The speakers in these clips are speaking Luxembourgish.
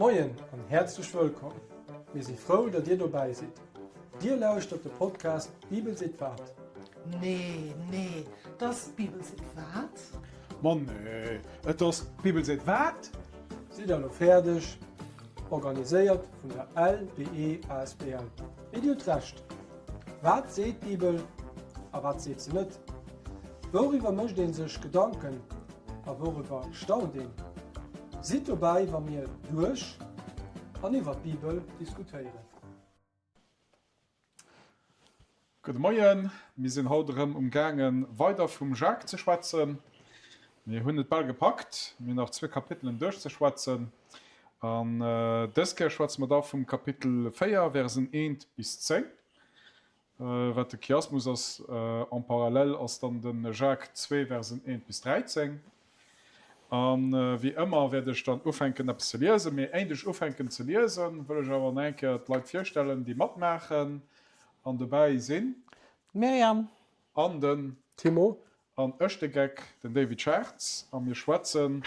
Moien an häerzlech wëllkomm! Mir si frou, datt Dir dobäi sidd. Dir lauschtert de Podcast D'Bibel seet wat? Nee, nee, 't ass D'Bibel seet wat? Ma nee, et ass D'Bibel seet wat? Sidd der elo fäerdeg? Organiséiert vun der LBE asbl. Mee Dir hutt Recht. Wat seet d'Bibel a wat seet se net? Wouriwwer mécht ee sech Gedanken a wouriwwer staunt een? Sidd dobäi, wa mir duerch an iwwer d'Bibel diskutéieren. Gudde Moien, mir sinn haut erëm um gaangen weider vum Jacques ze schwätzen. Mir hunn et bal gepackt, mir hunn nach zwee Kapitelen duerchzeschwätzen. An dës Kéier schwätze mer da vum Kapitel 4, Versen 1 bis 10, wat de Chiasmus ass. En parallèle ass dann de Jacques 2, Versen 1 bis 13. A wéi ëmmer wäert ech dann ufänken eppes ze liesen. Mee éint ech ufänken ze liesen, wëll ech awer nach eng Kéier d'Leit virstellen, déi matmaachen an dobäi sinn. D'Myriam. An den. Timo. An ech, de Geck, den David Schartz, a mir schwätzen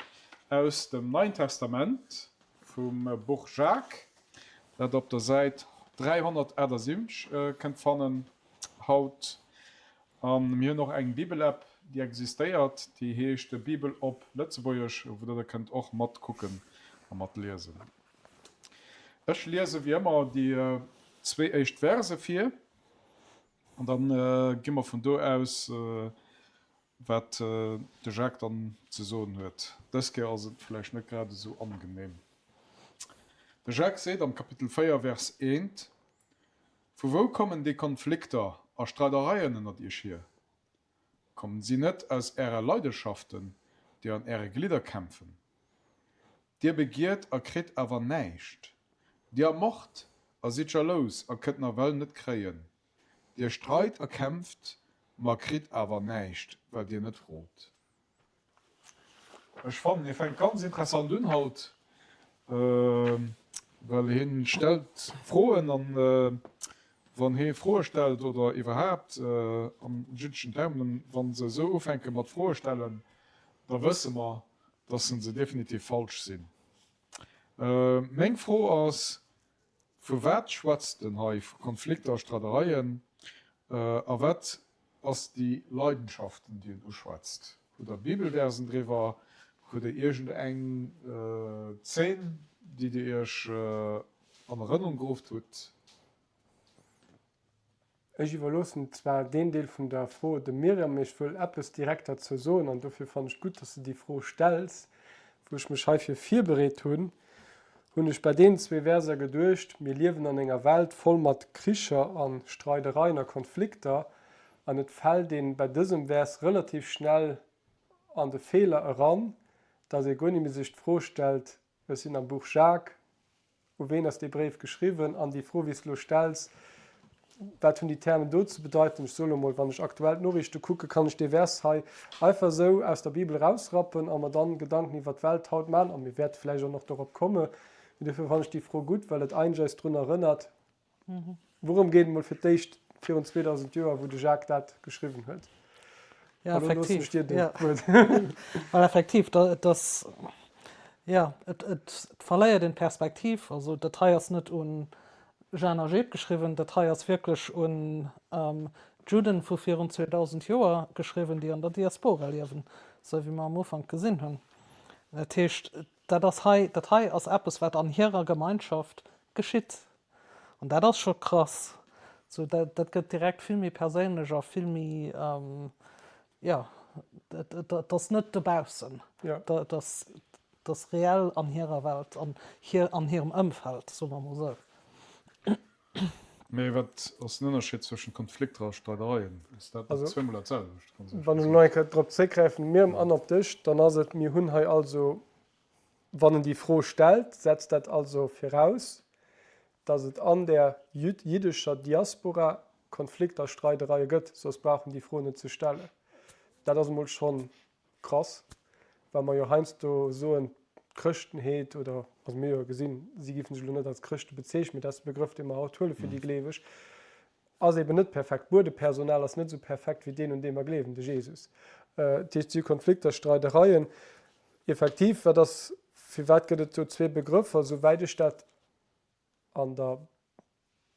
aus dem Neien Testament, vum Buch Jacques, dat der op der Säit 378 kënnt fannen haut. A mir hunn och eng Bibel-App, déi existéiert, déi heescht Bibel op Lëtzebuergesch, wou der kënnt och matkucken a matliesen. Ech liese wéi ëmmer déi zwee éischt Verse vir. An da gi mer vun do aus, wat de Jacques dann ze soen huet. Dës Kéier ass et vläicht net grad esou angenehm. De Jacques seet am Kapitel 4, Vers 1, Vu wou kommen déi Konflikter a Streidereien ënnert iech hier? Kommen si net aus äre Leideschaften, déi an äre Glidder kämpfen? Dir begiert a kritt awer näischt. Dir ermort a sidd jalous a kënnt nawell net kréien. Dir streit a kämpft, ma kritt awer näischt, well dir net frot. Ech fannen, hie fänkt ganz interessant un haut, well hien stellt Froen an wann hie Froe stellt oder iwwerhaapt am jüddeschen Termen, wa se esou ufänke mat Froe stellen, da wësse mer, dass se definitiv falsch sinn. Meng Fro ass, Vu wat schwätzt en hei? Vu Konflikter a Streidereien? A wat ass déi Leidenschaften, déi en uschwätzt? Hutt Der Bibelversen driwwer? Hutt Der iergend eng Zeen, déi Dir Iech an Erënnerung geruff hutt? Ech iwwerloossen zwar deen Deel vun der Fro dem Myriam, mee ech wëll eppes direkt derzou soen, an dofir fannen ech et gutt, dass de déi Fro stells. Wou ech mech heifir virbereet hunn, hunn ech bei deenen zwee Verser geduecht, Mir liewen an enger Welt voll mat Kricher a Streidereien a Konflikter, an et fält een bei dësem Vers relativ schnell an de Feeler eran, dass ee guer ni méi sech d'Fro stellt, Ech sinn am Buch Jacques, U ween ass dee Bréif geschriwwen? An déi Fro, wéi s de elo stells, Wat hunn déi Termen do ze bedeiten? Ech soe lo mol, wann ech aktuell d'Noriichte kucken, kann ech dee Vers hei einfach esou aus der Bibel erausrappen a mer dann Gedanken iwwer d'Welt haut maachen. A mir wäerte vläicht och nach dorop kommen. Mee dofir fannen ech déi Fro gutt, well et eigentlech eis drun erënnert, Wourëm geet et mol fir d'éischt virun 2000 Joer, wou de Jacques dat geschriwwen huet? Ja, effektiv. Ja. Well effektiv, dat ass, ja, et, et verléiert een d'Perspektiv. Also dat hei ass net un Jeanne a Jeb geschriwwen, dat hei ass wierklech un d'Judden vu virun 2000 Joer geschriwwen, déi an der Diaspora liewen, esou wéi mer am Ufank gesinn hunn. Dat heescht, dat ass hei, dat hei ass eppes, wat an hirer Gemeinschaft geschitt. An dat ass scho krass. Sou, dat, dat gëtt direkt vill méi perséinlech a vill méi, jo, et, et, et ass net dobaussen. Ja. Dat ass, dat ass reell an hirer Welt, an hir, an hirem Ëmfeld, soe mer mol sou. Mee wat ass den Ënnerscheed zwëschen Konflikter a Streidereien? Ass dat net zweemol dat selwecht? Wann ech elo eng Kéier drop zréckgräifen, Myriam, an op dech, dann ass et, mir hunn hei also Wann en déi Fro stellt, setzt dat also viraus, datt et an der jiddescher Diaspora Konflikter a Streidereie gëtt, soss brauch en déi Fro net ze stellen. Dat ass emol schonn krass, well mer jo heiansdo soen, d'Chrëschtenheet oder, also mir hu jo gesinn, si géifen sech elo net als Chrëschte bezeechnen, mee dat ass de Begrëff, dee mer haut huele fir déi Gleeweg, ass eben net perfekt. D'Buedepersonal ass net esou perfekt wéi deen, un dee mer gleewen, de Jesus. Dat heescht, et si Konflikter, Streidereien. Effektiv, wat ass. Firwat gëtt et do zwee Begrëffer? Souwäit ech dat an der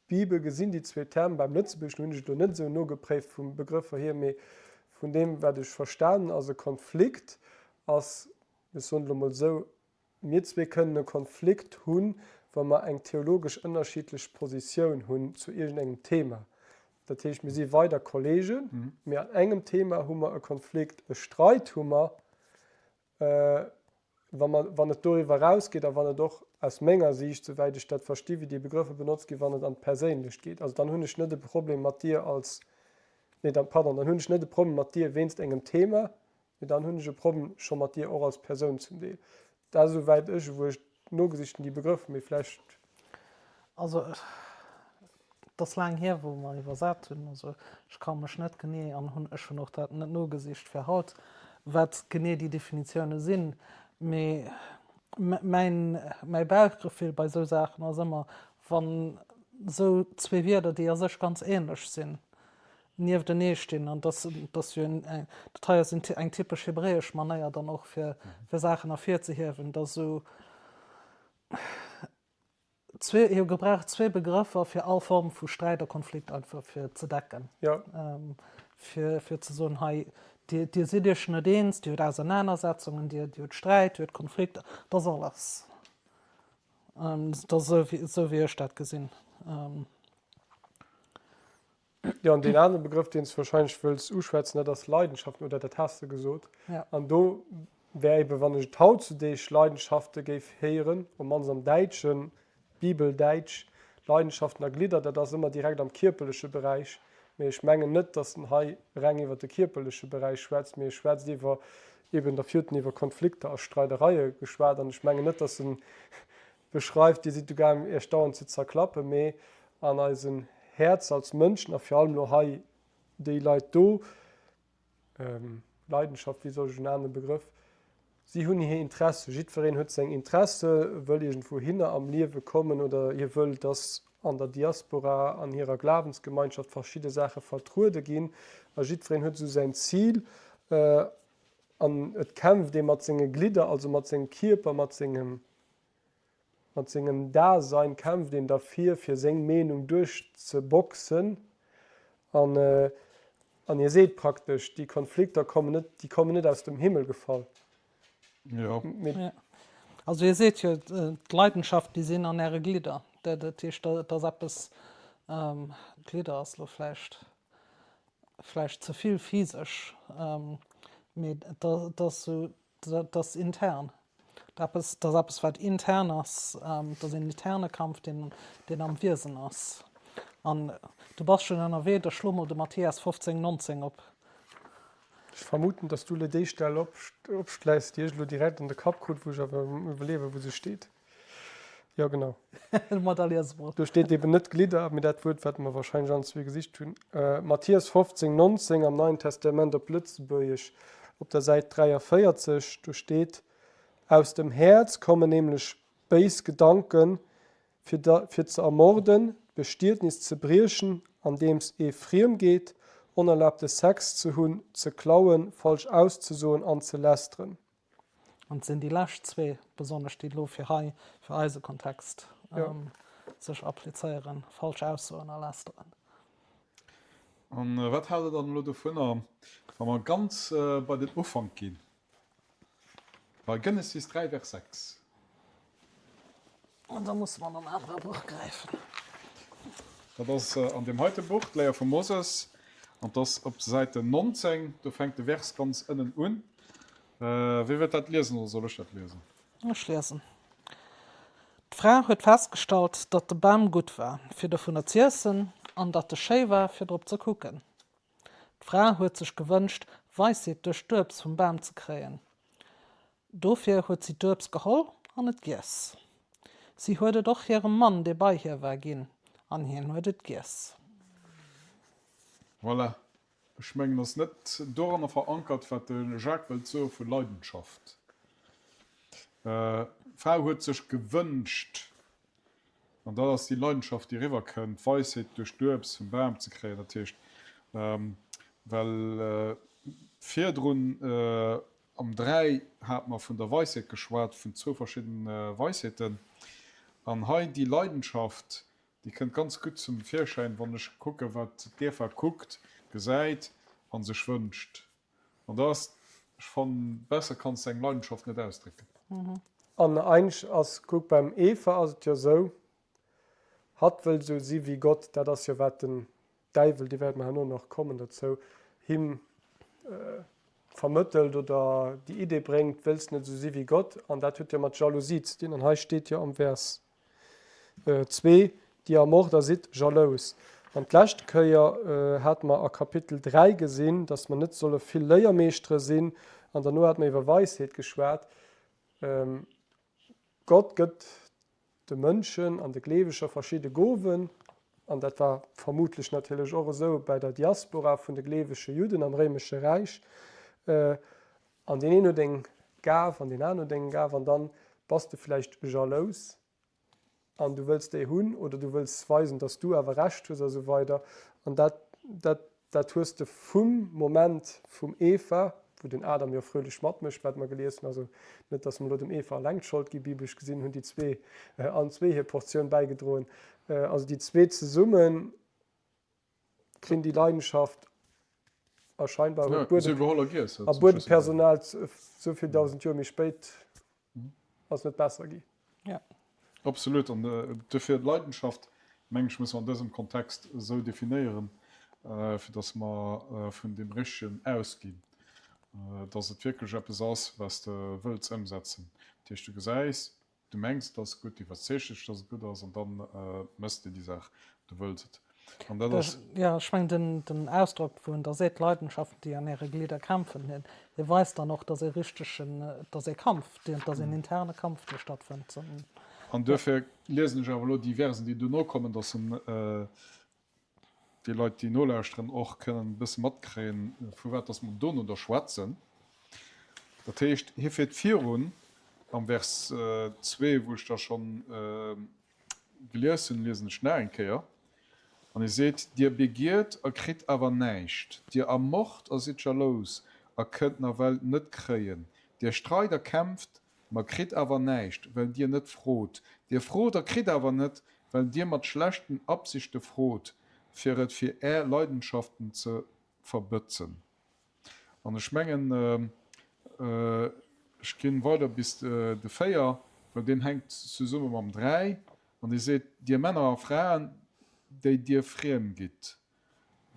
Bibel gesinn, déi zwee Termen, beim Lëtzebuergeschen hunn ech et elo net esou nogepréift vum Begrëffer hier, mee vun deem wat ech verstanen ass, e Konflikt ass, ech soen et elo mol esou, mir zwee kënnen e Konflikt hunn, wa mer eng theologesch ënnerschiddlech Positioun hunn zu iergendengem Thema. Dat heescht, mir si weider Kollegen, mee an engem Thema hu mer e Konflikt, e Streit hu mer, Wa mer, wann et doriwwer erausgeet a wann et och aus menger Siicht, souwäit ech dat versti wéi déi Begrëffer benotzt ginn, wann et an d'Perséinlecht geet, also dann hunn ech net e Problem mat dir als, nee dann, pardon, dann hunn ech net e Problem mat dir wéinst engem Thema, mee dann hunn ech e Problem scho mat dir och als Persoun zum Deel. Dat esouwäit ech, wou ech nogesicht hunn, déi Begrëffer, mee vläicht. Also et ass laang hier, wou mer iwwersat hunn. Also ech ka mech net genee, an hunn, ech hunn och dat net nogesicht fir haut, wat genee déi Definitioune sinn. Mee mäin, mäi Bauchgefill bei esou Saachen ass ëmmer, wann esou zwee Wierder, déi a sech ganz änlech sinn, nieftenee stinn, an dass, dass jo en, dat hei ass eng typesch hebräesch Manéier dann och fir, fir Saachen ervirzehiewen, dass esou Zwee, hie gebraucht zwee Begrëffer fir all Form vu Sträit a Konflikt einfach fir ze decken. Ja. Fir, fir ze soen, hei, dir, dir sidd iech net eens, dir hutt Ausernanersetzungen, dir, dir hutt Sträit, dir hutt Konflikt, dat ass alles. Dat ass esou, esou wéi ech dat gesinn. Jo, an deen anere Begrëff, deen s de wahrscheinlech wëlls uschwätzen, dat ass Leidenschaften, oder dat has de gesot. Ja. An do wär eben, wann ech et hautzudeeg Leidenschafte géif héieren, op mannst am Däitschen, Bibeldäitsch, Leidenschaften a Glidder, dat ass ëmmer direkt am kierperleche Beräich. Mee ech mengen net, datt en hei reng iwwer de kierperleche Beräich schwätzt, mee e schwätzt iwwer, eben derfir huet en iwwer Konflikter a Streidereie geschwat. An ech mengen net, datt en beschreift, Dir sidd dogaangen, Iech dauernd ze zerklappen, mee an eisem Häerz als Mënschen a fir allem elo hei déi Leit do, Leidenschaft, wéi soll ech en anere Begrëff, si hunn hir Interesse, jiddwereen huet seng Interesse, wëll iergendwou hinner am Liewe kommen oder hie wëll, dass an der Diaspora, an hirer Glawensgemeinschaft verschidde Saache vertruede ginn a jiddwereen huet esou säin Zil an et kämpft ee mat senge Glidder, also mat sengem Kierper, mat sengem Mat sengem Dasein kämpft een derfir, fir seng Meenung duerchzeboxen. An, an hie seet praktesch, déi Konflikter kommen net, déi kommen net aus dem Himmel gefall. Jo. Mee. Also hie seet jo, d'Leidenschaft, déi sinn an äre Glidder. Dat heescht, dat ass eppes, Glidder ass elo vläicht, vläicht ze vill physesch, mee dat ass esou, Dat ass intern. Dat ass eppes, wat intern ass. Dat ass een interne Kampf, deen, deen am Wiesen ass. An du bass schonn ënnerwee, da schlo mol de Matthäus 15, 19 op. Ech vermuten, dass du elo déi Stell opschläiss, déi ech elo direkt an de Kapp krut, wou ech awer um Iwwerleeë wou se steet. Jo, genau. Ma da lies emol. Do steet eben net Glidder, mee dat Wuert, wat mer wahrscheinlech allen zwee gesicht hunn. Mathias 15, 19 am Neien Testament op Lëtzebuergesch op der Säit 43, do steet, Aus dem Häerz kommen nämlech béis Gedanken, fir da, fir ze ermorden, d'Bestietnis ze briechen, andeems ee friem geet, onerlaabte Sex ze hunn, ze klauen, falsch auszesoen an ze lästeren. An et sinn déi lescht zwee besonnesch, déi elo fir hei, fir eise Kontext, sech applizéieren, falsch Aussoen a Lästeren. A wat haalt Der dann elo dovunner, wa mer ganz bei den Ufank ginn, bei Genesis 3, Vers 6? An da musse mer an en anere Buch gräifen. Dat ass an deem heite Buch, d'Léier vum Moses, an 't ass op Säite 19, do fänkt de Vers ganz ënnen un. Wie wëllt dat liesen oder soll ech dat liesen? Ech liesen. D'Fra huet festgestallt, datt de Bam gutt war, fir dovunner z'iessen, an datt e schéi war, fir drop ze kucken. D'Fra huet sech gewënscht, Weisheet duerch d'Uebst vum Bam ze kréien. Dofir huet si d'Uebst geholl an et giess. Si huet et och hirem Mann, dee bei hir war, ginn, an hien huet et giess. Voilà. Ech mengen, ass net doranner verankert, wat de Jacques wëllt soe vu Leidenschaft. D'Fra huet sech gewënscht, an dat ass déi Leidenschaft, déi eriwwerkënnt, d'Weisheet duerch d'Uebst vum Bam ze kréien. Dat heescht, well virdrun. Am 3 hate mer vun der Weisheet geschwat, vun zwou verschiddene Weisheeten. An hei déi Leidenschaft, déi kënnt ganz gutt zum Virschäin, wann ech kucke wat d'Eva kuckt, gesäit a sech wënscht. An da ass, ech fannen, besser kanns de eng Leidenschaft net ausdrécken. An eigentlech ass, kuck, beim Eva ass et jo esou, hatt wëllt esou si wéi Gott, dat ass jo wat den Däiwel, dee wäerte mer herno nach kommen dozou, him vermëttelt oder déi Idee bréngt, wëlls net esou si wéi Gott? An dat huet jo mat Jalousie ze dinn. An hei steet jo am Vers 2, Dir Ermorder sidd jalous. An d'lescht Kéier hate mer a Kapitel 3 gesinn, dass mer net solle vill Léiermeeschtere sinn. An derno hate mer iwwer Weisheet geschwat. Gott gëtt de Mënschen an de Gleeweger verschidde Gowen, an dat war vermutlech natierlech och esou bäi der Diaspora vun de gleewege Judden am Réimesche Räich, an deen een huet eng Gaf an deen aneren huet eng Gaf, an dann bass de vläicht jalous an du wëlls déi hunn oder du wëlls weisen, dass du awer Recht hues a sou weider. An dat, dat Dat hues de vum Moment vum Eva, wou den Adam jo fröhlech matmécht, wat mer gelies hunn, also net, dass mer elo dem Eva alleng d'Schold gi, biblesch gesinn hunn déi zwee allen zwee hir Portioun bäigedroen, also déi zwee zesumme krin déi Leidenschaft a scheinbar huet d'Buedepersonal souvill dausend Joer méi spéit Ass net besser gi. Ja. Absolut. An duerfir d'Leidenschaft, mengen ech, musse mer an dësem Kontext esou definéieren, fir datt mer vun deem Richtegen ausginn, datt et wierklech eppes ass, wat s de wëlls ëmsetzen. Dat heescht, du gesäis, du mengs, et ass gutt, du iwwerzeegs dech, datt et gutt ass, an da méchs de déi Saach, du wëlls et. An dat ass. Jo, ech mengen, den, den Ausdrock, wou en da seet, d'Leidenschaften, déi an äre Glidder kämpfen, hien, hie weist dann och, dass ee richtegen, dass ee Kampf, deen, dass een interne Kampf do stattfënnt. An duerfir liesen ech awer elo déi Versen, déi dono kommen, dass en déi Leit, déi nolauschteren, och kënnen e bësse matkréien, vu wat dass mer dono da schwätzen. Dat heescht, hie fiert virun am Vers zwee, wou ech da schonn Gelies hunn, liesen ech nach eng Kéier. An e seet, Dir begiert a kritt awer näischt, dir ermort a sidd jalous a kënnt nawell net kréien, dir streit a kämpft, ma kritt awer näischt, well dir net frot. Dir frot a kritt awer net, well dir mat schlechten Absichte frot, fir et fir är Leidenschaften ze verbëtzen. An ech mengen, ech ginn weider bis de 4, well deen hänkt zesumme mam 3, an dee seet, Dir Männer a Fraen, déi Dir friem gitt,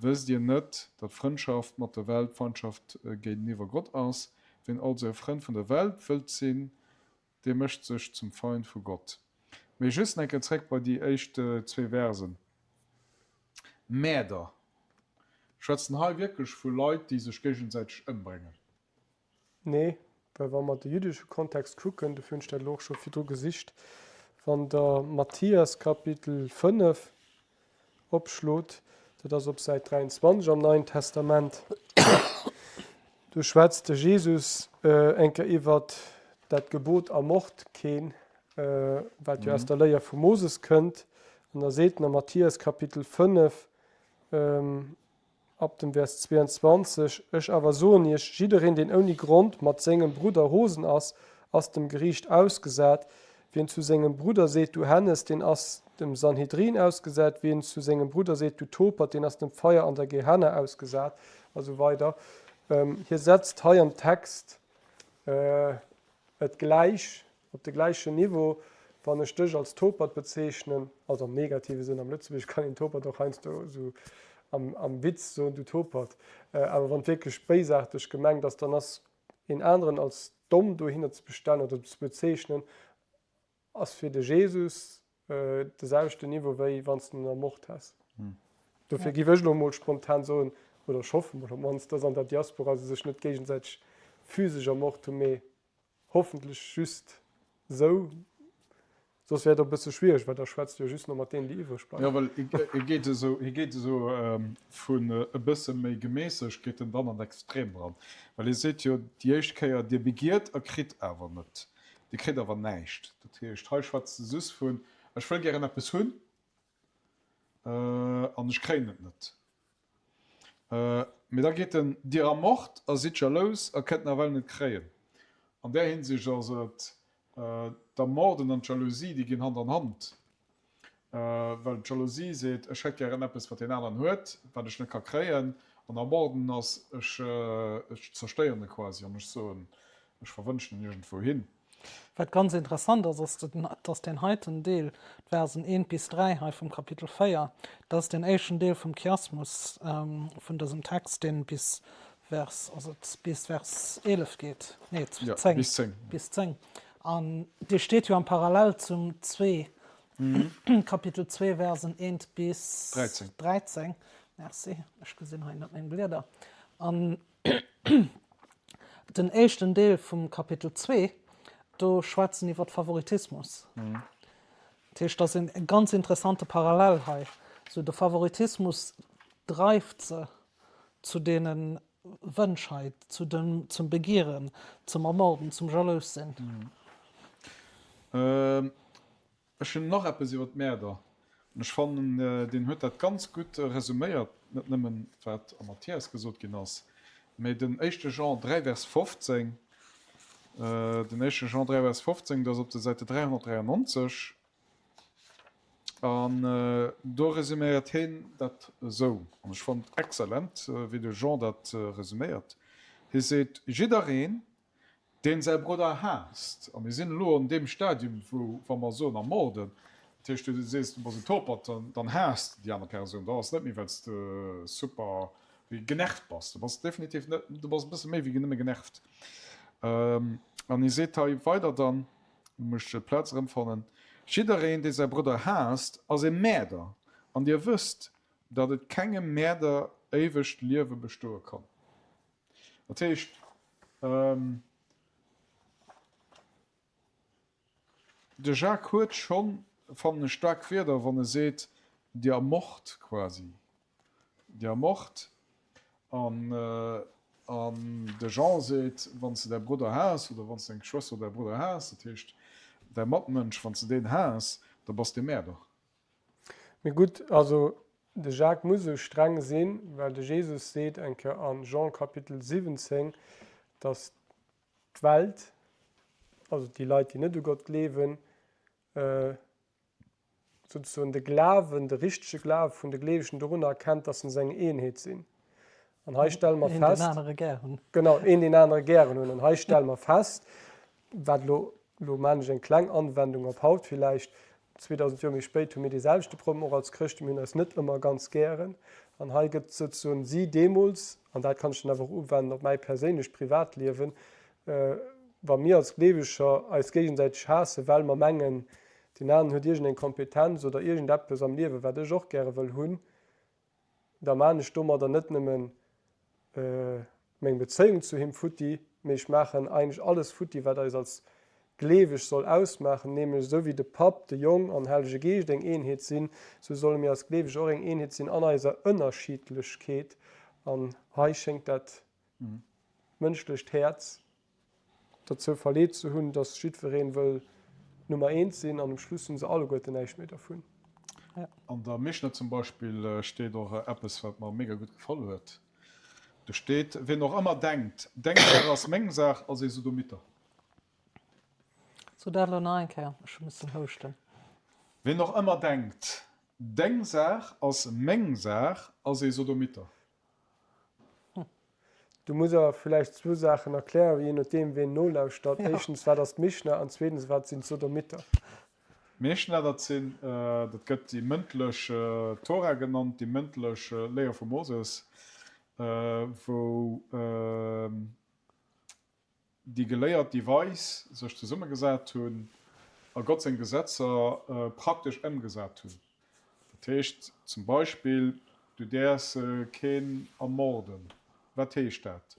wësst Dir net, datt Frëndschaft mat der Welt Feindschaft géinteniwwer Gott ass? Wien also e Frënd vun der Welt wëllt sinn, dee mécht sech zum Feind vu Gott. Mee just eng Kéier zréck bei déi éischt zwee Versen. Mäerder schwätzen hei wierklech vu Leit, déi sech géigesäiteg ëmbréngen. Nee, well wa mer de jüddesche Kontext kucken, dofir hunn ech dat elo och scho virdru gesicht, wann Der Mathias Kapitel 5 opschlot, dat ass op Säit 23 am Neien Testament, do schwätzt de Jesus eng Kéier iwwert dat Gebot Ermort keen, wat jo aus der Léier vum Moses kënnt, an da seet en am Mathias Kapitel 5, Ab dem Vers 22, Ech awer soen iech, Jiddereen, deen ouni Grond mat sengem Brudder rosen ass, ass dem Geriicht ausgesat. Wien zu sengem Brudder seet, Du Hännes, deen ass dem Sanhedrin ausgesat. Wien zu sengem Brudder seet, Du Topert, deen ass dem Feier an der Gehenna ausgesat. A sou weider. Hie setzt hei am Text et gläich Op de gläichen Niveau, wann ech dech als Topert bezeechnen, also am negative Sënn, am Lëtzebuergesch kann een Topert och heiansdo esou am Witz soen, du Topert, awer wann et wierklech béisaarteg gemengt ass, dann ass een aneren als domm dohinner ze bestellen oder ze bezeechnen, ass fir de Jesus de selwechten Niveau wéi wann s de en ermort häss. Dofir giff ech elo mol spontan soen, oder ech hoffe mol op d'mannst, dass an der Diaspora se sech net géigesäiteg physesch ermort hunn, mee Hoffentlech just sou, soss wär et och e bësse schwiereg, well da schwätz du jo just nach mat deenen, déi iwwreg bleiwen. Jo, well hie geet esou, hie geet esou vun e bësse méi gemässegt geet en dann an d'Extrem eran, well hie seet jo déi éischt Kéier, Dir begiert a kritt awer net, Dir kritt awer näischt. Dat heescht, hei schwätzt e just vun, Ech wëll gären eppes hunn an ech kréien et net. Mee da geet en, Dir ermort a sidd jalous a kënnt nawell net kréien. An där Hinsicht ass et, d'Ermorden an d'Jalousie, déi ginn Hand an Hand. Well d'Jalousie seet, ech hätt gären eppes, wat deen aneren huet, wat ech net ka kréien. An Ermorden ass, ech zerstéieren e quasi an ech soen, ech verwënschen en iergendwou hin. Wat ganz interessant ass, ass, dass deen heiten Deel, d'Versen 1 bis 3 hei vum Kapitel 4, dat ass deen éischten Deel vum Chiasmus vun dësem Text, deen bis Vers, ass et bis Vers 11 geet? Nee, 10, bis 10. Bis 10. An dee steet jo am Parallel zum 2, Kapitel 2, Versen 1 bis 13. 13. Merci, ech gesinn hei net meng Blieder. An Den éischten Deel vum Kapitel 2, do schwätzt en iwwer Favoritismus. Dat heescht, dat ass e ganz interessante Parallel hei. Sou de Favoritismus dreift se zu deene Wënsch hei, zu dem, zum Begieren, zum Ermorden, zum jalous sinn. Ech hunn nach eppes iwwer d'Mäerder. An ech fannen, deen huet dat ganz gutt resuméiert, net nëmmen wat am Mathias gesot ginn ass, mä den éischte Jean 3 Vers 15, den éischte Jean 3 Vers 15, dat ass op der Säite 393, an do resuméiert hien dat esou, an ech fannen et exzellent, wéi de Jean dat resuméiert. Hie seet, Jiddereen, Deen säi Brudder haasst, a mir sinn elo an deem Stadium, wou, wa mer soen ermorden, dat heescht, du sees, du bass en Topert, dann haasst de déi aner Persoun. Da ass net méi, well s de super wéi genervt bass. Du bass definitiv net, du bass e bësse méi wéi nëmme genervt. An hie seet hei weider dann, elo muss ech d'Plaz erëmfannen, Jiddereen, dee säi Brudder haasst, ass e Mäerder, an dir wësst, datt et kengem Mäerder éiwegt Liewe bestoe kann. Dat heescht, de Jacques huet schonn, fannen ech, staark Wierder, wann e seet, Dir ermort quasi, Dir ermort. An de Jean seet, Wann s de däi Brudder haass oder wann s de deng Schwëster oder däi Brudder haass, dat heescht däi Matmënsch, wann s de deen haass, da bass de Mäerder. Mee gutt, also de Jacques muss esou streng sinn, well de Jesus seet eng Kéier a Jean Kapitel 17, datt d'Welt, also déi Leit, déi net u Gott gleewen, souzesoen de Glawen, de richtege Glawe vun de Gleewegen dorunner erkennt, datt se eng Eenheet sinn. An hei stelle mer fest. Een deen anere gär hunn. Genau, een deen anere gären hunn. An hei stelle mer fest, wat elo, elo maachen ech eng kleng Anwendung op haut villäicht, 2000 Joer méi spéit hu mir dee selwechte Problem och als Chrëschten, mir hunn eis net ëmmer ganz gären. An hei gëtt souzesoen si deemools, an dat kann ech dann awer och uwenden op mäi perséinlecht Privatliewen, wa mir als Gleeweger eis géigesäiteg haassen, well mer mengen, deen aneren huet iergendeng Kompetenz oder iergendeppes am Liewen, wat ech och gäre wëll hunn, da maan ech domadder net nëmmen meng Bezéiung zu him futti, mee ech maachen eigentlech alles futti, wat eis als Gleeweg soll ausmaachen, nämlech esou wéi de Papp, de Jong an Hellege Geescht eng Eenheet sinn, esou solle mir als Gleeweg och eng Eenheet sinn an eiser Ënnerschiedlechkeet. An hei schéngt dat mënschlecht Häerz derzou verleet ze hunn, dass jiddwereen wëll Nummer eent sinn an um Schluss hunn se alleguerten näischt méi dervun. An der Mischna zum Beispill steet och eppes, wat mer mega gutt gefall huet. Do steet, Ween och ëmmer denkt, deng Saach ass meng Saach, ass ee Sodomiter. So dat elo nach eng Kéier, ech hu missen houschten. Ween och ëmmer denkt, deng Saach ass meng Saach, ass ee Sodomiter. Du muss awer villäicht zwou Saachen erklären, jee nodeem ween nolauschtert. Éischtens, wat ass d'Mischna an zweetens, wat sinn d'Sodomiter? D'Mischna, dat sinn, dat gëtt déi mëndlech Tora genannt, déi mëndlech Léier vum Moses, wou déi Geléiert, déi Weis sech zesummegesat hunn a Gott seng Gesetzer praktesch ëmgesat hunn. Dat heescht zum Beispill, Du däers keen ermorden. Wat heescht dat?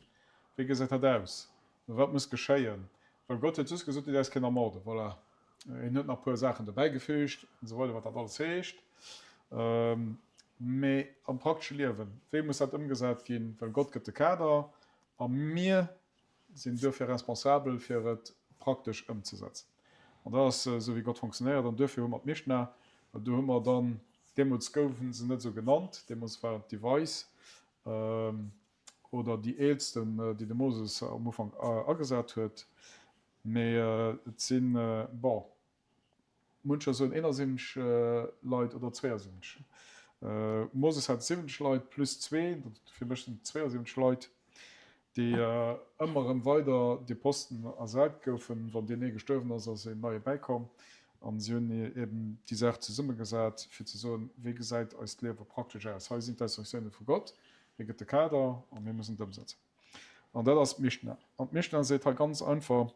Wéi gesäit dat aus? Wat muss geschéien? Well Gott huet just gesot, Du däers keen ermorden. Voilà. Hien huet nach e puer Saachen dobäigefügt an esou weider, wat dat alles heescht. Mee am praktesche Liewen, wéi muss dat ëmgesat ginn? Well Gott gëtt de Kader a mir sinn duerfir responsabel, fir et praktesch ëmzesetzen. An dat ass esou, wéi Gott fonctionnéiert. An duerfir hu mer d'Mischna, well do hu mer dann, deemools goufe se net esou genannt, deemools waren et déi Weis. Oder déi Eelsten, déi de Moses am Ufank agesat huet. Mee et sinn, bon, muncher soen 71 Leit oder 72. Moses hat 70 Leit plus zwee, dat fir mech sinn et 72 Leit, déi ëmmer erëm weider dee Posten ersat goufen. Wann deen ee gestuerwen ass, ass een neie bäikomm. An si hunn eben déi Saach zesummegesat, fir ze soen, Wéi gesäit eist Liewe praktesch aus? Hei sinn d'Instruktioune vu Gott, hie gëtt de Kader a mir mussen et ëmsetzen. An dat ass d'Mischna. An d'Mischna seet hei ganz einfach,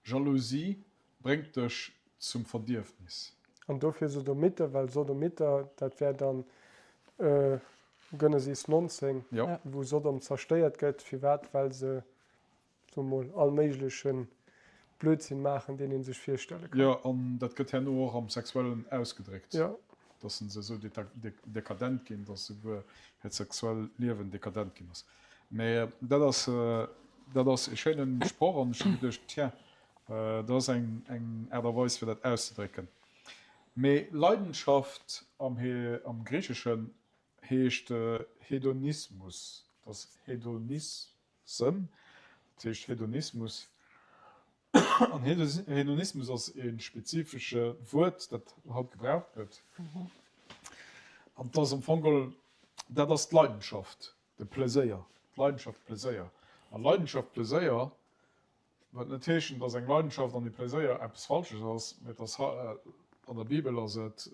Jalousie bréngt dech zum Verdierfnis. An dofir Sodomiter, well Sodomiter, dat wär dann Genesis 19, wou Sodom zerstéiert gëtt. Firwat? Well se soe mol, all méigleche Blödsinn maachen, deen ee sech virstelle kann. Jo, an dat gëtt herno och am Sexuellen ausgedréckt, dass se esou dekadent ginn, dass esouguer hiert sexuell Liewen dekadent ginn ass. Mä dat ass, dat ass e schéine Sproch an ech hu geduecht, tiens, dat ass eng, eng Aart a Weis, fir dat auszedrécken. Mee Leidenschaft am, am Griicheschen heescht Hedonismus, dat ass Hedonis. Sënn, dat heescht Hedonismus. An Hedonismus ass e spezifesche Wuert, dat haut gebraucht gëtt. An dat ass am Fong geholl, dat ass d'Leidenschaft, de Pleséier, d'Leidenschaft, Pleséier. A Leidenschaft, Pleséier wëllt net heeschen, datt eng Leidenschaft an e Pleséier eppes Falsches ass, mä et ass, an der Bibel ass et,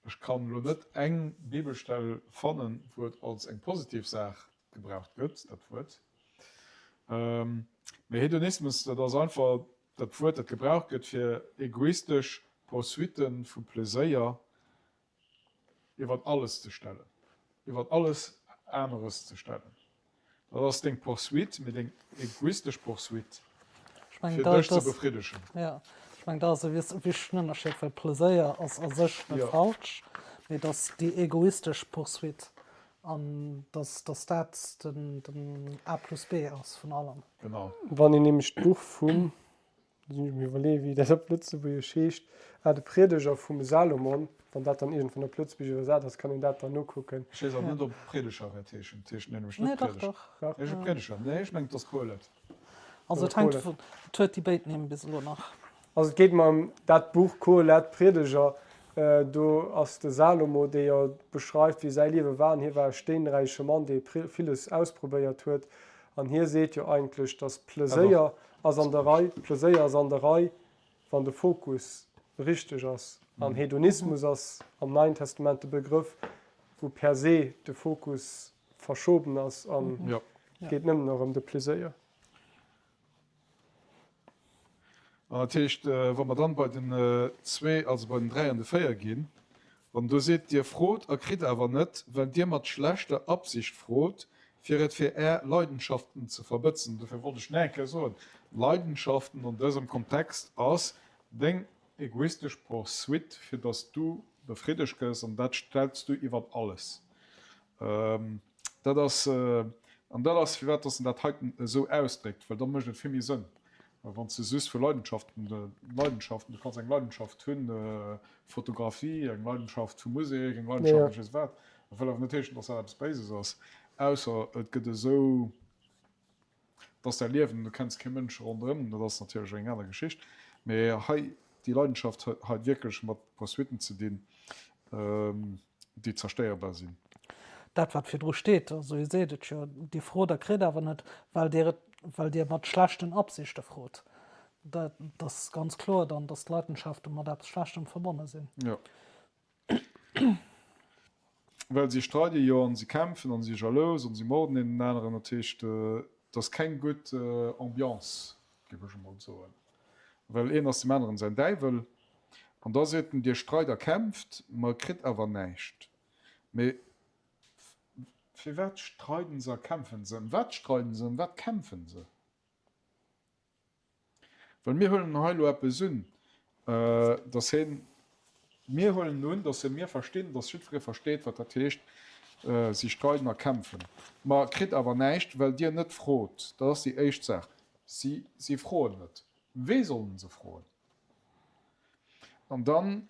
Ech kann elo net eng Bibelstell fannen, wou et als eng positiv Saach gebraucht gëtt, dat Wuert. Mee Hedonismus, dat ass einfach dat Wuert, dat gebraucht gëtt, fir egoistesch Poursuitte vu Pleséier iwwert alles ze stellen, iwwert alles aneres ze stellen. Dat ass deng Poursuite, mee deng egoistesch Poursuite, fir dech ze befriddegen. Jo, ech mengen, dat ass e wichtegen Ënnerscheed, well Pleséier ass a sech net falsch, mee et ass déi egoistesch Poursuite an dass dat den A plus B ass vun allem. Genau. Wann een nämlech d'Buch vum Muss ech mir iwwerleeën, wéi dat op Lëtzebuergesch heescht. Ah, de Priedeger vum Salomon. Wann dat dann iergendwann op Lëtzebuergesch iwwersat ass, kann een dat dann nokucken. Ech weess awer net, ob Priedeger wäert heeschen. Et heescht nämlech net Priedeger. Dach, dach. Heescht et Priedeger? Nee, ech mengen, et ass Kohelet. Also et hänkt vun, et huet déi béid Nimm bis elo nach. Also et geet mer ëm dat Buch Kohelet, Priedeger. Do ass de Salomo, dee jo beschreift, wéi säi Liewe war. An hie war e steenräiche Mann, dee villes ausprobéiert huet. An hie seet jo eigentlech, datt Pleséier ass an der Rei, Pleséier ass an der Rei, wann de Fokus richteg ass. An Hedonismus ass am Neien Testament de Begrëff, wou per se de Fokus verschoben ass an et geet nëmmen nach ëm de Pleséier. An dat heescht, wa mer dann bei den zwee, also bei den 3 an de 4 ginn, wann do seet, Dir frot a kritt awer net, well Dir mat schlechter Absicht frot, fir et fir Är Leidenschaften ze verbëtzen. Dofir wollt ech nach eng Kéier soen, Leidenschaften an dësem Kontext ass deng egoistesch Poursuite, fir dass du befriddegt gëss, an dat stells du iwwert alles. Dat ass, an dat ass, firwat dass en dat heiten esou ausdréckt, well da mécht et vill méi Sënn, wann s de just vu Leidenschaften, Leidenschaften, du kanns eng Leidenschaft hunn, Fotografie, eng Leidenschaft vu Musek, eng Leidenschaft ech weess wat, dat wëll awer net heeschen, dass dat eppes Béises ass, ausser et gëtt esou, dass däi Liewen, du kenns kee Mënsch ronderëm, dat ass natierlech eng aner Geschicht, mee hei, déi Leidenschaft huet wierklech mat Poursuitten ze dinn. déi zerstéierbar sinn. Dat, wat virdru steet, also hie seet et jo, Dir frot a kritt awer net, well Dir et, well Dir mat schlechten Absichte frot. Dat ass ganz kloer dann, dass d'Leidenschafte mat eppes Schlechtem verbonne sinn. Jo. Well si streide jo an si kämpfen an si jalous an si morden een den aneren. Dat heescht, et ass keng gutt Ambiance, géif ech emol soen. Well een ass dem aneren säin Däiwel. An da seet en, Dir streit a kämpft, ma kritt awer näischt. Mee firwat streiden se a kämpfen se? Ëm wat streiden se? Ëm wat kämpfen se? Well mir huelen hei elo eppes un, dass hien, mir huelen un, dass hie mir verstinn, dass jiddweree versteet, wat dat heescht, si streiden a kämpfen, ma kritt awer näischt, well Dir net frot. Dat ass déi éischt Saach. Si, si froen net. Wee sollen se froen? An dann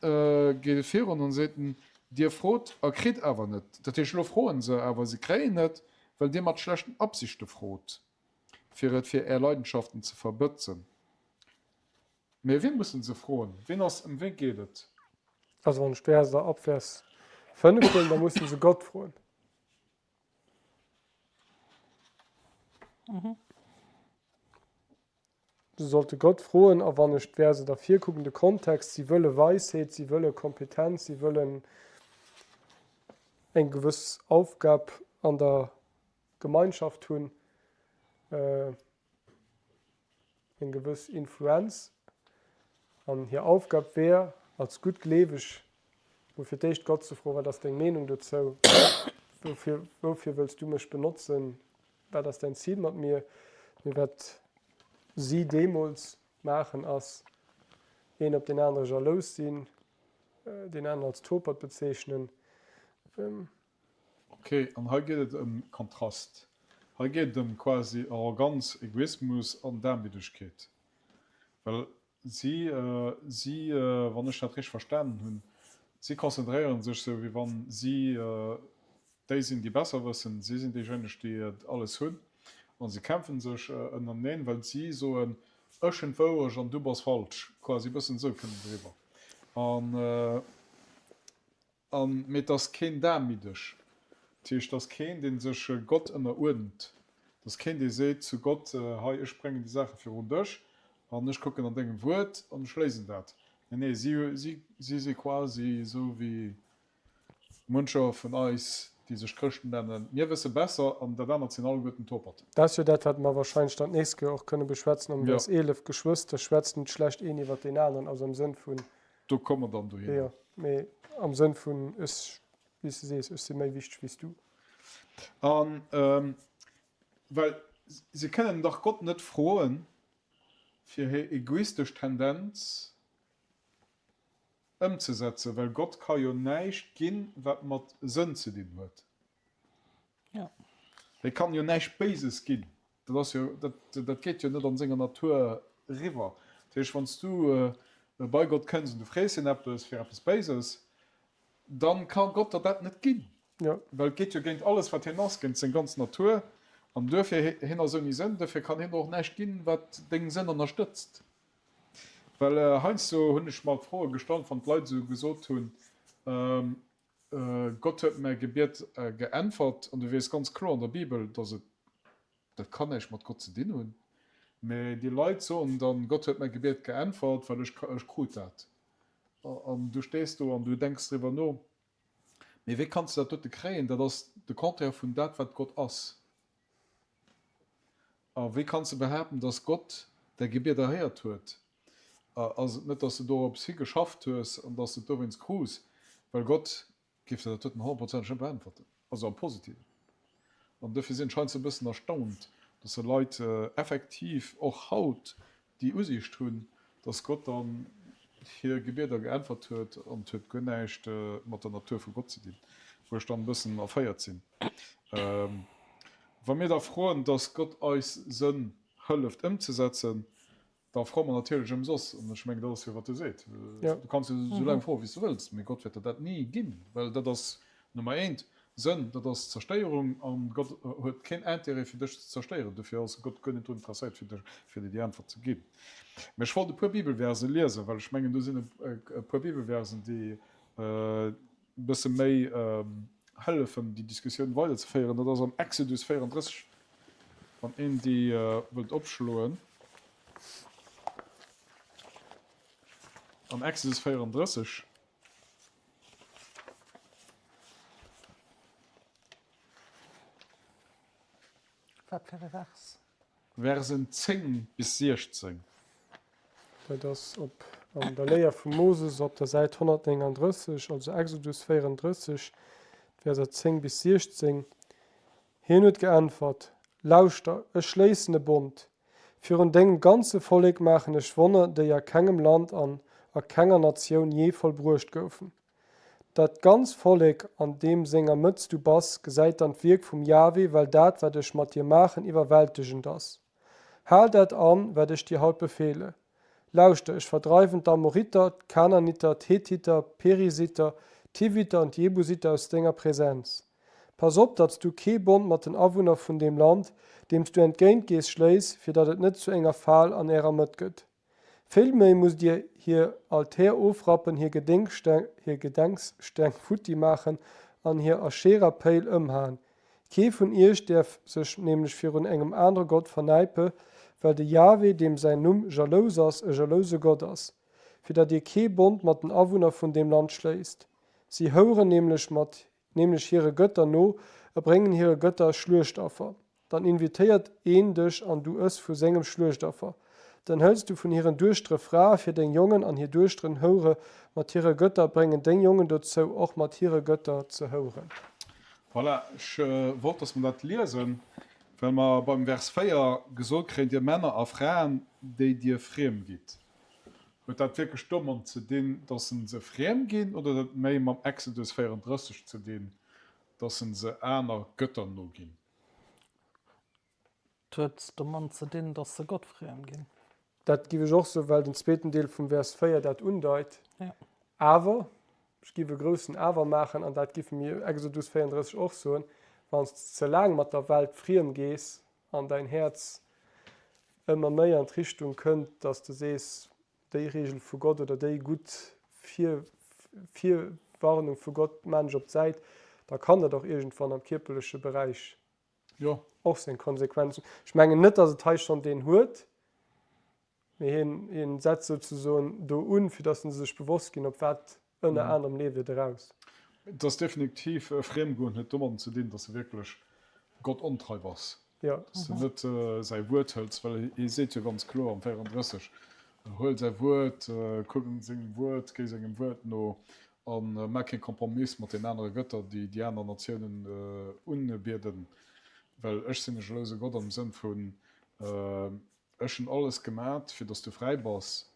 geet e virun an seet en. Dir frot a kritt awer net. Dat heescht, elo froen se, awer se kréien net, well dir mat schlechten Absichte frot, fir et fir är Leidenschaften ze verbëtzen. Mee wien mussen se froen? Wien ass, ëm wien geet et? Also wann ech d'Verser ab Vers 5 huelen, da mussen se Gott froen. Se sollte Gott froen, a wann ech d'Verse dervir kucken, de Kontext, si wëlle Weisheet, si wëlle Kompetenz, si wëllen eng gewëss Aufgab an der Gemeinschaft hunn, eng gewëss Influenz an hir Aufgab wär, als Guttgleeweg mol fir d'éischt Gott ze froen, Wat ass deng Meenung dozou? Woufir, woufir wëlls du mech benotzen? Wat ass däin Zil mat mir? Mee wat si deemools maachen, ass een op deen anere jalous sinn, deen aneren als Topert bezeechnen. Ok, an hei geet et ëm Kontrast. Hei geet et ëm quasi Arroganz, Egoismus an Damiddegkeet. Well si, si, wann ech dat richteg verstanen hunn, si konzentréiere sech sou wéi wann si déi sinn, déi besser wëssen, si sinn déijéineg, déi et alles hunn a si kämpfe sech ënnereneen, well si soen, ech hunn d'Wourecht an du bass falsch, quasi e bëssen esou kënnt et eriwwer. An. An, mee et ass keen damiddeg. Dat heescht, et ass keen, dee sech Gott ënneruerdent. Et ass keen, dee seet zu Gott, Hei, ech bréngen déi Saache virun dech an ech kucken an dengem Wuert an ech léisen dat. Nee, nee, si, si, si si quasi esou wéi muncher vun eis, déi sech Chrëschten nennen, Mir wësse besser an dat anert sinn alleguerten Toperten. Dat ass jo dat, wat mer wahrscheinlech dann d'nächst Kéier och kënne beschwätzen am Vers 11, Geschwëster, schwätzt net schlecht een iwwert deen aneren, also am Sënn vun, Do komme mer dann dohinner. Jo, mee am Sënn vun ech, wéi s de sees, ech si méi wichteg wéi s du. An well se kënnen dach Gott net froen, fir hir egoistesch Tendenz ëmzesetzen, well Gott ka jo näischt ginn, wat mat Sënn ze dinn huet. Hie kann jo näischt Béises ginn. Dat ass jo, dat, dat geet jo net an senger Natur eriwwer. Dat heescht, wann s du bei Gott kënns an du frees hien eppes fir eppes Béises, dann ka Gott der dat net ginn, well et geet jo géint alles, wat hien ass, géint seng ganz Natur. An duerfir, hien ass ouni Sënn, duerfir kann hien der och näischt ginn, wat deng Sënn ënnerstëtzt. Well heiansdo hunn ech mer d'Froe gestallt, wann d'Leit esou gesot hunn, Gott huet mäi Gebiet geäntwert, an du weess ganz kloer an der Bibel, dass et, dat kann näischt mat Gott ze dinn hunn, mä déi Leit soen dann, Gott huet mäi Gebiet geäntwert, well ech, ech krut dat. An du stees do an du denks driwwer no, mee wéi kanns de dat dote kréien, dat ass de Contraire vun dat, wat Gott ass. A wéi kanns de behaapten, dass Gott däi Gebiet erhéiert huet? Ass et net, dass de dorops hi geschafft hues an dass de et dowéinst krus? Well Gott géif der dat doten honnertprozenteg net beäntwerten, also am Positiven. An dofir sinn ech heiansdo e bëssen erstaunt, dass se Leit effektiv och haut déi Usiicht hunn, dass Gott dann hir Gebieder geäntwert huet an et huet guer näischt mat der Natur vu Gott ze dinn, wou ech dann e bëssen erféiert sinn. Wa mir da froen, dass Gott eis Sënn hëlleft ëmzesetzen, da froe mer natierlech ëmsoss. An ech mengen, dat ass jo, wat e seet. Du kanns jo esou laang froen, wéi s du wëlls, mee Gott wäert der dat ni ginn, well dat ass Nummer eent, Sënn, dat ass Zerstéierung, a Gott huet keen Intérêt fir dech ze zerstéieren. Dofir ass Gott guer net drun interesséiert, fir dech, fir dir déi Äntwert ze ginn. Mee ech wollt e puer Bibelverse liesen, well ech mengen, do sinn e puer Bibelversen, déi e bësse méi hëllefen, déi Diskussioun weiderzeféieren. Dat ass am Exodus 34, wann een déi wëllt opschloen. Am Exodus 34. Wat fir e Vers? Versen 10 bis 16. Dat ass op an der Léier vum Moses op der Säit 139, also Exodus 34, d'Verser 10 bis 16. Hien huet geäntwert, Lauschter, ech schléissen e Bond. Virun dengem ganze Vollek maachen ech Wonner, déi a kengem Land an a kenger Natioun jee vollbruecht goufen. Dat ganz Vollek, an deem senger Mëtz du bass, gesäit dann d'Wierk vum Jahwe, well dat, wat ech mat dir maachen, iwwerwältegend ass. Hal dat an, wat ech dir haut befeele. Lauschter, ech verdreiwen d'Amoriter, d'Kananiter, d'Hethiter, d'Perisiter, d'Hiviter an d'Jebusiter aus denger Präsenz. Pass op, datt s du kee Bond mat den Awunner vun deem Land, deem s du entgéint gees, schléiss, fir datt et net zu enger Fal an ärer Mëtt gëtt. Villméi musst dir hir Altär ofrappen, hir Gedenksteng futti maachen an hir Aschera-Péil ëmhaen. Kee vun iech däerf sech nämlech virun engem anere Gott vernäipe, well de Jahwe, deem säin Numm jalous ass, e jalouse Gott ass, fir datt dir kee Bond mat den Awunner vun deem Land schléisst. Si houeren nämlech mat nämlech hire Gëtter no a bréngen hire Gëtter Schluechtaffer. Dann invitéiert een dech an du ëss vu sengem Schluechtaffer. Dann hëls du vun hiren Duechtere Frae fir deng Jongen an hir Duechteren houre mat hire Gëtter, bréngen deng Jongen dozou, och mat hire Gëtter ze houren. Voilà, ech wollt, dass mer dat liesen, well mer beim Vers 4 gesot kréien, Dir Männer a Fraen, déi dir friem gitt. Huet dat wierklech domat ze dinn, dass en se friem ginn, oder huet dat méi mam Exodus 34 ze dinn, dass en se aner Gëtter noginn? Et huet domat ze dinn, dass se Gott friem ginn. Dat giff ech och soen, well den zweeten Deel vum Vers 4 dat undeit. Awer, ech giff e groussen Awer maachen, an dat giffe mir Exodus 34 och soen, Wann s de ze laang mat der Welt friem gees an däin Häerz ëmmer méi an d'Richtung kënnt, dass de sees, déi Regel vu Gott oder déi gutt Virwarnung vu Gott maan ech op d'Säit, da kann dat och iergendwann am kierperleche Beräich och seng Konsequenzen hunn. Ech mengen net, dass et hei schonn deen huet, mee hien, hien setzt souzesoen do un, fir dass se sech bewosst ginn, op wat ënner anerem leeft et eraus. Et ass definitiv, Friemgoen huet domadden ze dinn, dass de wierklech Gott ontrei bass, dass de net säi Wuert hëls, well hie seet jo ganz kloer am 34, Huel säi Wuert, kuck sengem Wuert, géi sengem Wuert no a maach kee Kompromiss mat den anere Gëtter, déi déi aner Natiounen unbieden, well ech sinn e jalouse Gott am Sënn vun, Ech hunn alles gemat, fir dass du fräi bass,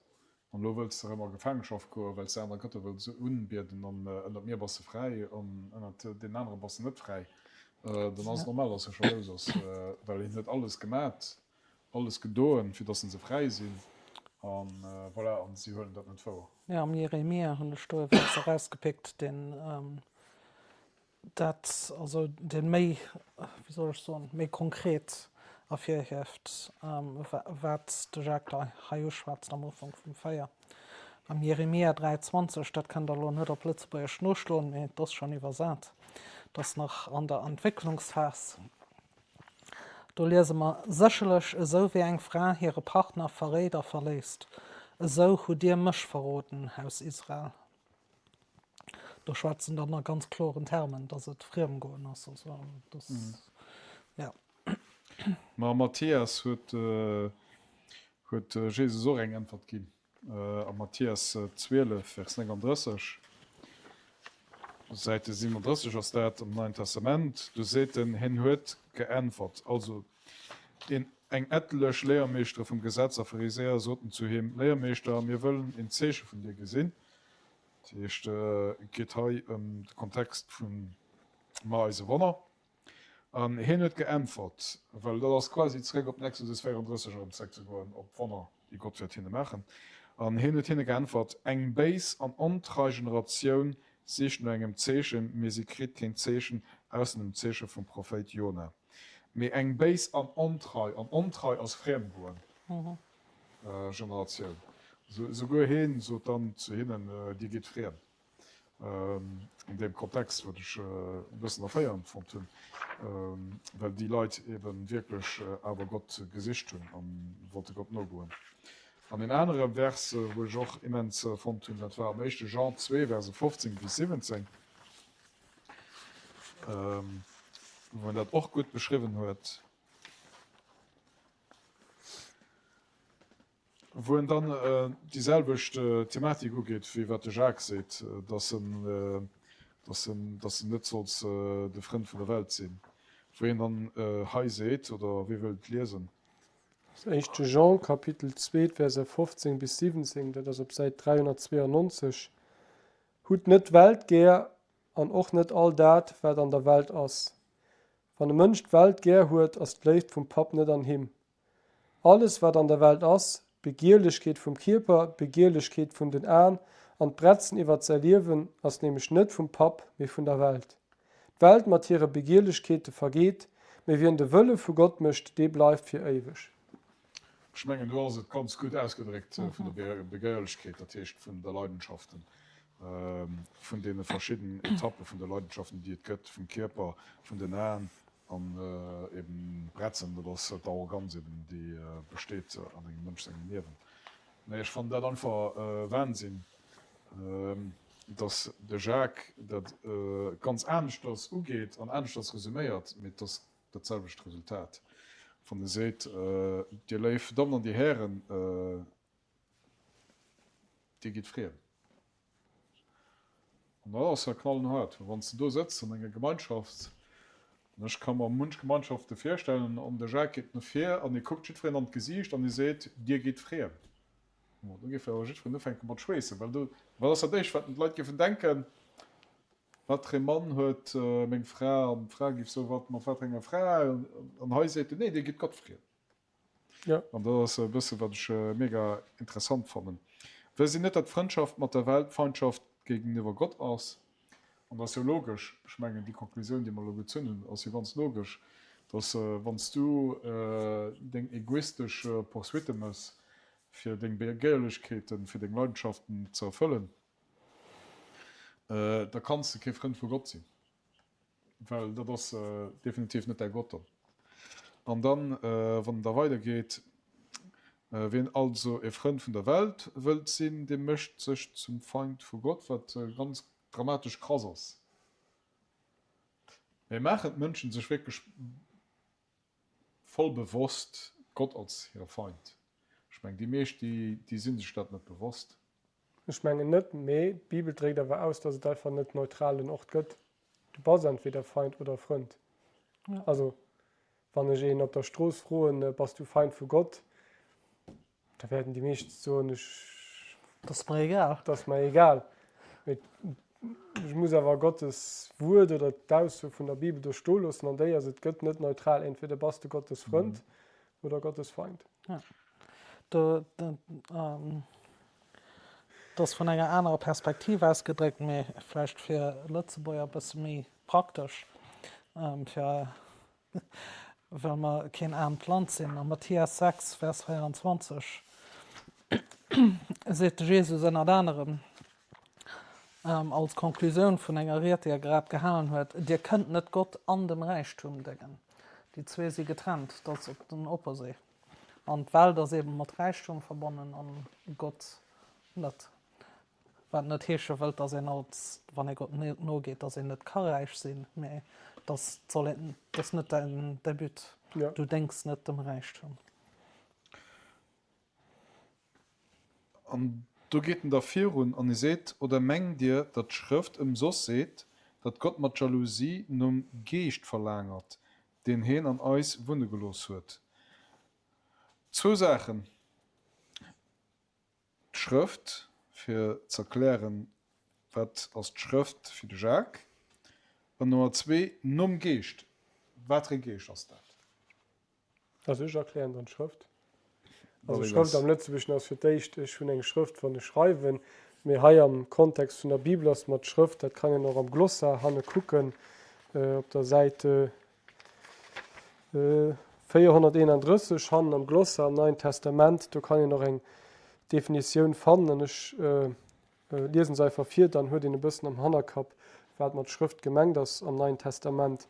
an elo wëlls de erëm a Gefaangenschaft goen, well s de aner Gëtter wëlls unbieden, an ënnert mir bass de fräi, an ënnert deenen anere bass de net fräi. Dann ass et normal, dass e jalous ass, well hien huet alles gemat, alles gedoen, fir dass se fräi sinn, an voilà, an si huelen dat net wouer. Jo, am Jeremia hunn ech do e Vers erausgepickt, deen dat also dee méi, wéi soll ech soen, méi konkret ervirhieft, wat de Jacques hei uschwätzt am Ufank vum 4. Am Jeremia 3,20, dat kënnt Der elo net op Lëtzebuergesch noschloen, mee et ass schonn iwwersat, et ass nach an der Entwécklungsphas, do liese mer, Sécherlech, esou wéi eng Fra hire Partner verréit a verléisst, esou hutt dir mech verroden, Haus Israel. Do schwätzt en dann a ganz kloren Termen, dass et Friemgoen ass. Also, das, mm. ja. Ma Matthäus huet, äh, huet äh, Jesus och eng Äntwert ginn. Äh, a Matthäus 12, Vers 39. Säite 37 ass dat am Neien Testament. Du seet en, hien huet geäntwert. Also een, eng ettlech Léiermeeschtere vum Gesetz a Pharisäer soten zu him, Léiermeeschter, mir wëllen een Zeeche vun dir gesinn. Dat heescht, et geet hei ëm de Kontext vu Mar eise Wonner. An hien huet geäntwert, well dat ass quasi zeréck op den Exodus 34 erëm zeréckzegoen, op d'Wonner, déi Gott wäert hinne maachen. An hien huet hinne geäntwert, Eng béis an ontrei Generatioun sicht no engem Zeechen, mee si kritt keen Zeechen, ausser dem Zeeche vum Prophéit Jona. Mee eng béis an ontrei, an ontrei ass Friemgoen, Generatioun. Souguer heen sot dann zu hinnen, Dir gitt friem. An deem Kontext, wat ech e bëssen erféierend fonnt hunn, well déi Leit ebe wierklech awer Gott gesicht hunn a wollte Gott nogoen. An een anere Vers, wou ech och immens fonnt hunn, dat war am éischte Jean 2, Verse 15 bis 17, wou en dat och gutt beschriwwen huet. Wou en dann déi selwecht Thematik ugeet, wéi wat de Jacques seet, dass en, dass en, dass en net solls de Frënd vun der Welt sinn. Wou hien dann hei seet, oder wie wëllt et liesen? Das éischte Jean, Kapitel 2, d'Verser 15 bis 17, dat ass op Säit 392, Hutt net d'Welt gär an och net all dat, wat an der Welt ass. Wann e Mënsch d'Welt gär huet, ass d'Léift vum Papp net an him. Alles, wat an der Welt ass, d'Begierlechkeet vum Kierper, d'Begierlechkeet vun den Aen. An d'Bretzen iwwert säi Liewen ass nämlech net vum Papp, mee vun der Welt. D'Welt mat hire Begierlechkeete vergeet, mee wien de Wëlle vu Gott mécht, dee bleift fir éiweg. Ech mengen, do ass et ganz gutt ausgedréckt vun der Begéierlechkeet, dat heescht vun der Leidenschaften, vun deene verschidden Etappe vun de Leidenschaften, déi et gëtt, vum Kierper, vun den Aen an eben Bretzen, dat ass d'Arroganz eben, déi besteet an engem Mënsch sengem Liewen. Mee ech fannen dat einfach Wahnsinn, dass de Jacques dat ganz aneschters ugeet an aneschters resuméiert, mee et ass dat selwecht Resultat, wann e seet, Dir léif Dammen an Dir Hären, Dir gitt friem. An dat ass ja knallenhaart, well wann s de do sëtz an enger Gemeinschaft, an ech ka mer munch Gemeinschafte virstellen, an de Jacques geet no vir an e kuckt jiddwereen an d'Gesiicht an e seet, Dir gitt friem. Bon, do géif awer jiddwereen ufänke mat schweessen, well do, wat ass dat Éischt, wat d'Leit géifen denken? Wat fir ee Mann huet meng Fra? An d'Fra géif soen, Wat, mat wat fir enger Fra? An hei seet en, Nee, Dir gitt Gott friem. Ja. An dat ass e bësse wat ech mega interessant fannen. Wësst Dir net, datt Frëndschaft mat der Welt Feindschaft géigeniwwer Gott ass? An dat ass jo logesch. Ech mengen, déi Konklusioun, déi mer elo gezunn hunn, ass jo ganz logesch, datt wann s du deng egoistesch Poursuitte méchs, fir deng Begéierlechkeeten, fir deng Leidenschaften ze erfëllen, da kanns de kee Frënd vu Gott sinn. Well dat ass definitiv net däi Gott dann. An dann, wann en da weidergeet, Wien also e Frënd vun der Welt wëllt sinn, dee mécht sech zum Feind vu Gott, wat ganz dramatesch krass ass. Mee maachen d'Mënschen sech wierklech voll bewosst Gott als hire Feind? Ech mengen, déi meescht, déi si sech dat net bewosst. Ech mengen net, mee d'Bibel dréckt awer aus, dass et einfach net neutralen Ort gëtt. Du bass entweder Feind oder Frënd. Also wann ech een op der Strooss froen, bass du Feind vu Gott, da wäerten déi meescht soen, ech, Dat ass mer egal. Dat ass mer egal. Mee ech muss awer Gottes Wuert oder d'Ausso vun der Bibel do stoe loossen, an déi ass, et gëtt net neutral, entweder bass de Gottes Frënd oder Gottes Feind. Ja. Do, dat ass vun enger anerer Perspektiv ausgedréckt, mee vläicht fir Lëtzebuerger e bësse méi praktesch, fir, well mer keen aarmt Land sinn. Am Mathias 6, Vers 24 seet de Jesus ënnert anerem als Conclusioun vun enger Ried, déi er grad gehalen huet, Dir kënnt net Gott an dem Räichtum déngen. Déi zwee si getrennt, dat ass op den Opposé. An d'Welt ass eben mat Räichtum verbonnen an Gott net. Wat net heesche wëllt, dass een als, wann ee Gott nogeet, dass een net ka räich sinn, mä dass soll een, dass net däin, däi But. Ja. Du déngs net dem Räichtum. An do geet en da virun an e seet, Oder mengt Dir, datt d'Schrëft ëmsoss seet, datt Gott mat Jalousie nom Geescht verlaangert, deen heen an eis wunne gelooss huet. Zwou Saachen, D'Schrëft, fir z'erklären, wat ass d'Schrëft fir de Jacques, an Nummer zwee, nom Geescht, wat fir ee Geescht ass dat? Also ech erklären dann d'Schrëft. Also Schrëft am Lëtzebuergeschen ass fir d'éischt, ech hunn eng Schrëft wann ech schreiwen, mee hei am Kontext vun der Bibel ass mat Schrëft, dat kann een och am Glossar hanne kucken op der Säit 431 hannen am Glossar am Neien Testament, do kann een och eng Definitioun fannen an ech Liesen se einfach vir, dann huet een e bëssen am Hannerkapp, wat mat Schrëft gemengt ass am Neien Testament.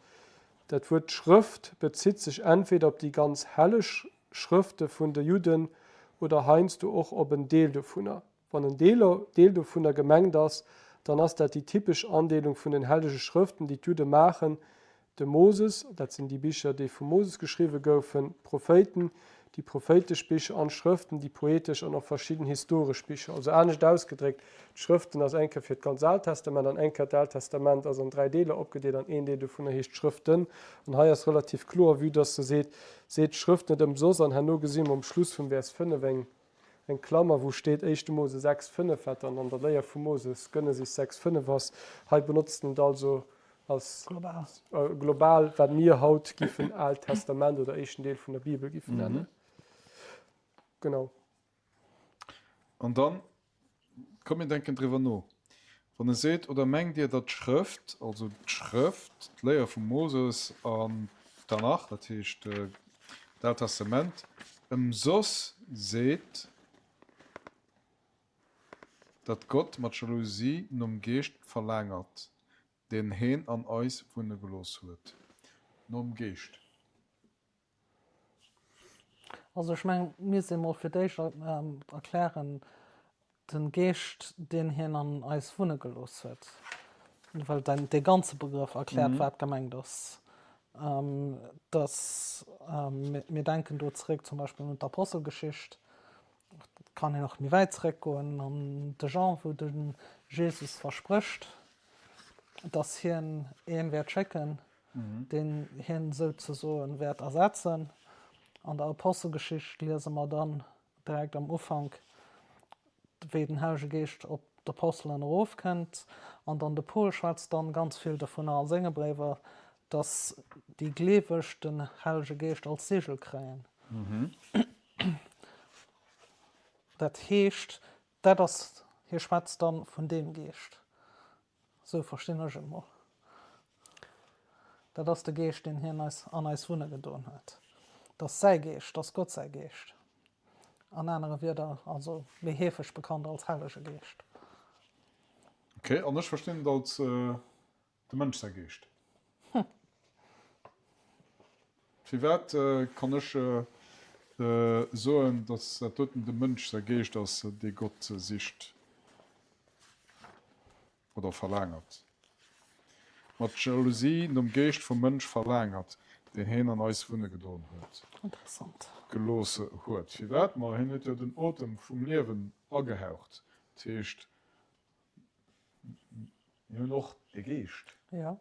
Dat Wuert Schrëft bezitt sech entweder op déi ganz helleg Schrëfte vun de Judden oder heiansdo och op en Deel dovunner. Wann en Deel dovunner gemengt ass, dann ass dat déi typesch Andeelung vun den hellege Schrëften, déi d'Judde maachen, De Moses, dat sinn déi Bicher, déi vum Moses geschriwwe goufen, d'Prophéiten, déi prophéitesch Bicher, an d'Schrëften, déi poetesch an och verschidden historesch Bicher. Also anescht ausgedréckt, d'Schrëften ass eng Kéier fir d'ganz Aalt Testament an eng Kéier d'Aalt Testament ass an dräi Deeler opgedeelt an een Deel dovunner heescht d'Schrëften. An hei ass relativ kloer, vue dass se seet, seet d'Schrëft net ëmsoss an herno gesi mer um Schluss vum Vers 5 eng Eng Klammer, wou steet éischte Mose 6, 5, wat dann an der Léier vum Moses Genesis 6, 5 ass. Hei benotzt en et also als global, wat mir haut giffen Aalt Testament oder éischten Deel vun der Bibel giffen nennen. Genau. An dann. Komm mir denken driwwer no. Wann e seet, Oder mengt dir, datt d'Schrëft, also d'Schrëft, d'Léier vum Moses an d'Tanach, dat heescht d'Aalt Testament, ëmsoss seet, datt Gott mat Jalousie nom Geescht verlaangert, deen heen an eis wunne gelooss huet? Nom Geescht. Also ech mengen, et misst ee mol fir d'éischt erklären, de Geescht, deen hien an eis wunne gelooss huet, well dee ganze Begrëff erkläert, wat gemengt ass. Dass mir denken do zeréck zum Beispill un d'Apostelgeschicht, et kann een och méi wäit zeréckgoen, an de Jean, wou de Jesus versprécht, dass hien een wäert schécken, deen hien souzesoen wäert ersetzen. An der Apostelgeschicht liese mer dann direkt am Ufank, wéi den Hellege Geescht op d'Apostelen erofkënnt. An dann de Paul schwätzt dann ganz vill dovunner a senge Bréiwer, dass déi Gleeweg den Hellege Geescht als Sigel kréien. Dat heescht, dat ass, hie schwätzt dann vun deem Geescht. Sou verstinn ech et mol. Dat ass de Geescht, deen hien eis an eis wunne gedoen huet. Dat ass säi Geescht, dat ass Gott säi Geescht. An anere Wierder, also méi heefeg bekannt als Hellege Geescht. Ok, an ech verstinn et als dem Mënsch säi Geescht. Firwat kann ech soen, datt dat doten dem Mënsch säi Geescht ass, dee Gott sicht oder verlaangert? Mat Jalousie nom Geescht vum Mënsch verlaangert, deen hien an eis wunne gedoen huet. Interessant. Gelooss huet. Firwat? Ma hien huet jo den Otem vum Liewen agehaucht. Dat heescht, mir hunn och e Geescht. Jo.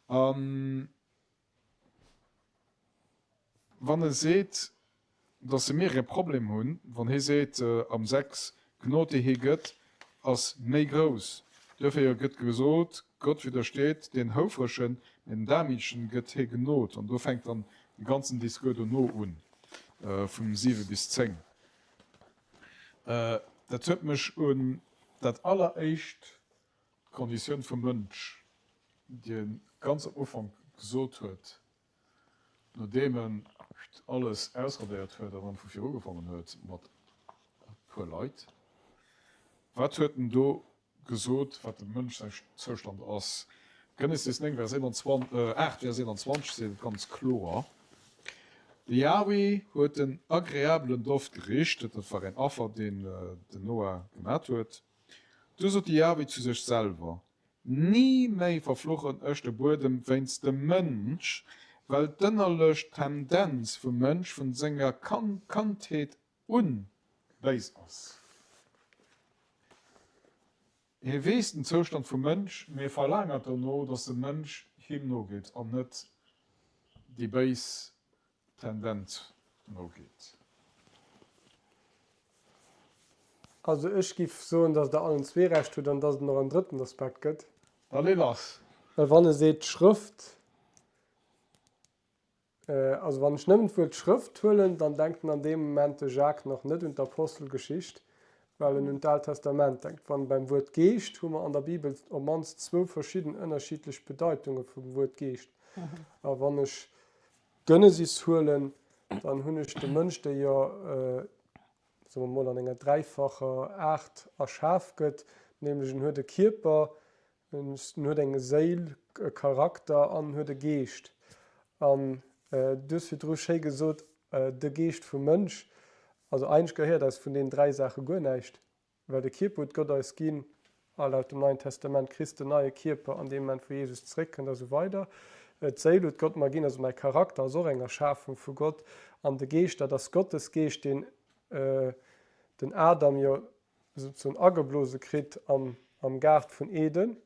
An wann e seet, datt se mir e Problem hunn, wann hie seet am 6, D'Gnod, déi hie gëtt, ass méi grouss. Duerfir gëtt gesot, Gott widdersteet den Houfregen, mee den Damütegen gëtt hie Gnod. An do fänkt dann de ganzen Discours dono un, vum 7 bis 10. Dat huet mech un dat alleréischt, d'Konditioun vum Mënsch, déi e ganz am Ufank gesot huet, nodeem en alles ausradéiert huet an dann vu vir ugefaangen huet mat e puer Leit. Wat huet en do gesot, wat dem Mënsch säi Zoustand ass? Genesis 9, Vers 21, 8, Vers 21 seet et ganz kloer, De Jahwe huet en agreabelen Doft gericht, dat war een Affer, deen den Noah gemat huet. Du sot de Jahwe zu sech selwer, Ni méi verfluchen ech de Buedem wéinst dem Mënsch, well d'ënnerlech Tendenz vum Mënsch vun senger Kandheet un béis ass. Hie weess den Zoustand vum Mënsch, mee verlaangert dono, datt de Mënsch him nogeet an net déi béis Tendenz nogeet. Also ech giff soen, dass der allen zwee Recht hutt an dass et nach en drëtten Aspekt gëtt. Da lee lass! Well wann e seet d'Schrëft, also wann ech nëmmen d'Wuert Schrëft huelen, dann denkt en an deem Moment de Jacques nach net un d'Apostelgeschicht, well en un d'Aalt Testament denkt. Wann beim Wuert Geescht hu mer an der Bibel op mannst zwou verschidden ënnerschiddlech Bedeitunge vum Wuert Geescht. A wann ech Genesis huelen, dann hunn ech de Mënsch, dee jo, soe mer mol, an enger dräifacher Aart erschaf gëtt, nämlech en huet e Kierper, en huet eng Séil, e Charakter an en huet e Geescht. An du hues virdru schéi gesot, de Geescht vum Mënsch. Also eigentlech gehéiert eis vun deenen dräi Saache guer näischt. Well de Kierper huet Gott eis ginn, a laut dem Neien Testament kriss de neie Kierper an deem Moment wou Jesus zeréckkënnt a sou weider. D'Séil huet Gott mer ginn, also mäi Charakter ass och eng Erschafung vu Gott. An de Geescht, dat ass Gottes Geescht, deen den Adam jo souzesoen ageblose kritt am Gaart vun Eden.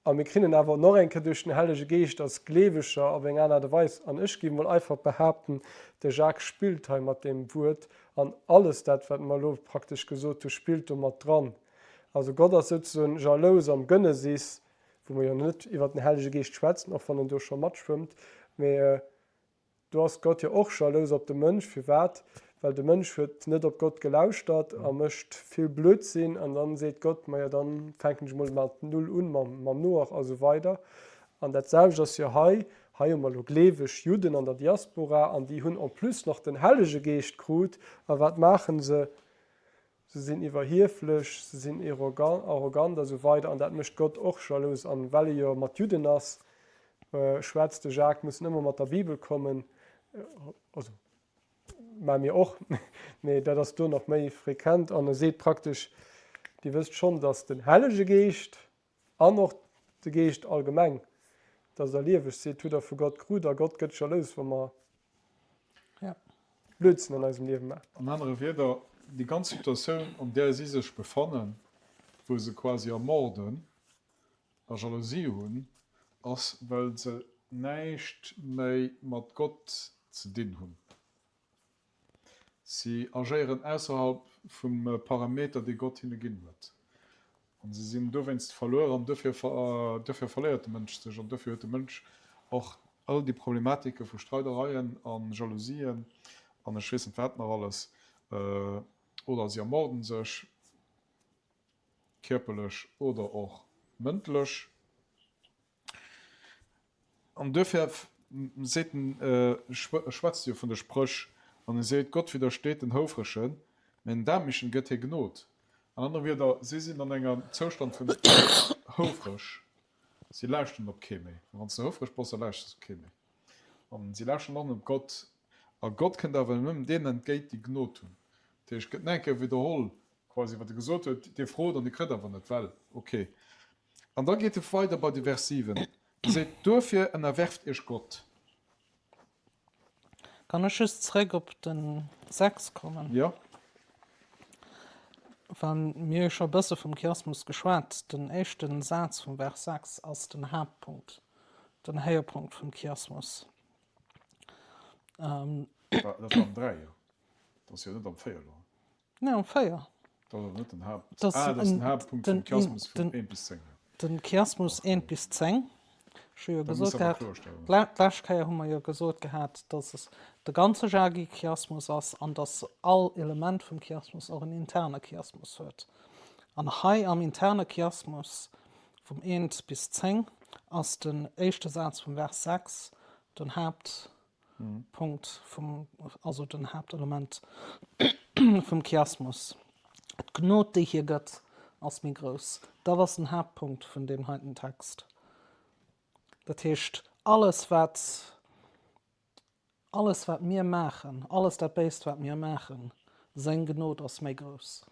A mir krin en awer och nach eng Kéier duerch den Hellege Geescht als Gleeweger op eng aner Aart a Weis. An ech géif mol einfach behaapten, de Jacques spillt hei mat deem Wuert an alles dat, wat mer elo praktesch gesot hu, spillt do mat dran. Also Gott ass souzesoen jalous am Genesis, wou mer jo net iwwer den Hellege Geescht schwätzen, och wann en do scho matschwëmmt, mee Do ass Gott jo och jalous op de Mënsch. Firwat? Well de Mënsch huet net op Gott gelauschtert a mécht vill Blödsinn an dann seet Gott, majo dann fänken ech mol mat Null un, mam Noach a sou weider. An dat selwecht ass jo hei. Hei hu mer elo gleeweg Judden an der Diaspora an déi hunn en plus nach den Hellege Geescht krut a wat maachen se? Se sinn iwwerhieflech, se sinn arrogant a sou weider an dat mécht Gott och jalous. An well e jo mat Judden ass, schwätzt de Jacques, muss en ëmmer mat der Bibel kommen, also Mä mir och, mee dat ass do nach méi fréquent. An e seet praktesch, Dir wësst schonn, datt den Hellege Geescht an och de Geescht allgemeng, datt Der lieweg sidd, hutt Der vu Gott krut, a Gott gëtt jalous, wa mer Blödsinn an eisem Liewe maachen. An anere Wierder, déi ganz Situatioun, an där si sech befannen, wou se quasi ermorden, a Jalousie hunn, ass well se näischt méi mat Gott ze dinn hunn. Si agéieren ausserhalb vum Parameter, dee Gott hinne ginn huet, an si sinn dowéinst verluer an dofir dofir verléiert de Mënsch sech an dofir huet de Mënsch och all déi Problematike vu Streidereien a Jalousien an ech weess net wat nach alles, oder si ermorden sech. kierperlech oder och mëndlech. An duerfir seet en, schwätzt e jo vun de Spréch, wann e seet, Gott widdersteet den Houfregen, mä den Dämlechen gëtt hie Gnod. An anere Wierder, si sinn an engem Zoustand vun houfreg, si lauschteren op kee méi. A wann s de houfreg bass, da lauschters op kee méi. An si lauschteren och net op Gott. A Gott kënnt awer nëmmen deenen entgéint, déi Gnod hunn. Dat heescht, et gëtt nach eng Kéier widderholl, Quasi wat e gesot huet, Dir frot an Dir kritt awer net, well. Ok. An da geet e weider bei de Vers 7, e seet, Duerfir ënnerwerft iech Gott. Kann ech just zréck op de 6 kommen? Jo. Well mir hu scho e bësse vum Chiasmus geschwat. Den éischte Saz vum Vers 6 ass den Haaptpunkt, den Héierpunkt vum Chiasmus. Dat war am 3, jo. Dat ass jo net am 4 elo. Nee, am 4. Dat ass net den Haapt. Ah, dat ass den Haaptpunkt vum Chiasmus vun 1 bis 10. Den Chiasmus 1 bis 10. Ech hu jo gesot gehat, d'lescht Kéier hu mer jo gesot gehat, dass es de ganze Jagi-Chiasmus ass an dass all Element vum Chiasmus och en interne Chiasmus huet. An hei am interne Chiasmus vum 1 bis 10 ass den éischte Saz vum Vers 6 den Haapt. Punkt vum, also den Haaptelement vum Chiasmus. D'Gnod, déi hie gëtt, ass méi grouss. Dat ass den Haaptpunkt vun deem heiten Text. Dat heescht, alles wat, alles wat mir maachen, alles dat Béist wat mir maachen, seng Gnod ass méi grouss.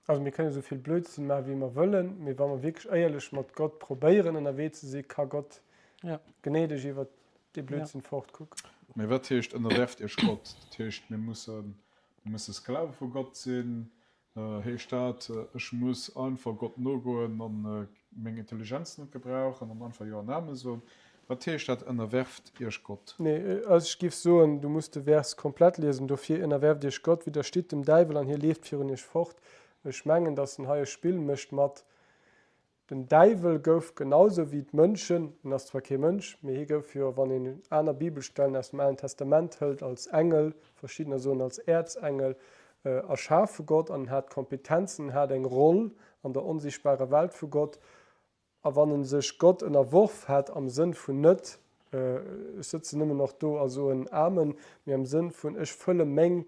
Also mir kënnen esou vill Blödsinn maachen, wéi mer wëllen, mee wa mer wierklech éierlech mat Gott probéieren ënnerwee ze sinn, ka Gott gnädeg iwwert dee Blödsinn fortkucken. Mee wat heescht ënnerwerft iech Gott? Dat heescht, mir mussen, mir musse Sklave vu Gott sinn? Heescht dat, ech muss einfach Gott nogoen an meng Intelligenz net gebrauchen an einfach Jo an Amen soen? Wat heescht dat, Ënnerwerft iech Gott? Nee, ech giff soen, du muss de Vers komplett liesen. Dofir ënnerwerft iech Gott, widderstitt dem Däiwel an hie leeft virun iech fort. Ech mengen, datt en hei e Spill mécht mat, Den Däiwel gouf genausou wéi d'Mënschen, en ass zwar kee Mënsch, mee hie gouf jo, wann een aner Bibelstellen aus dem Alen Testament hëlt, als Engel, verschiddener soen als Äerzengel, erschaf vu Gott an en hat Kompetenzen, en hat eng Roll an der onsiichtbarer Welt vu Gott. A wann en sech Gott ënnerworf hätt, am Sënn vun net, ech sëtzen nëmmen nach do a soen Amen, mee am Sënn vun ech fëlle meng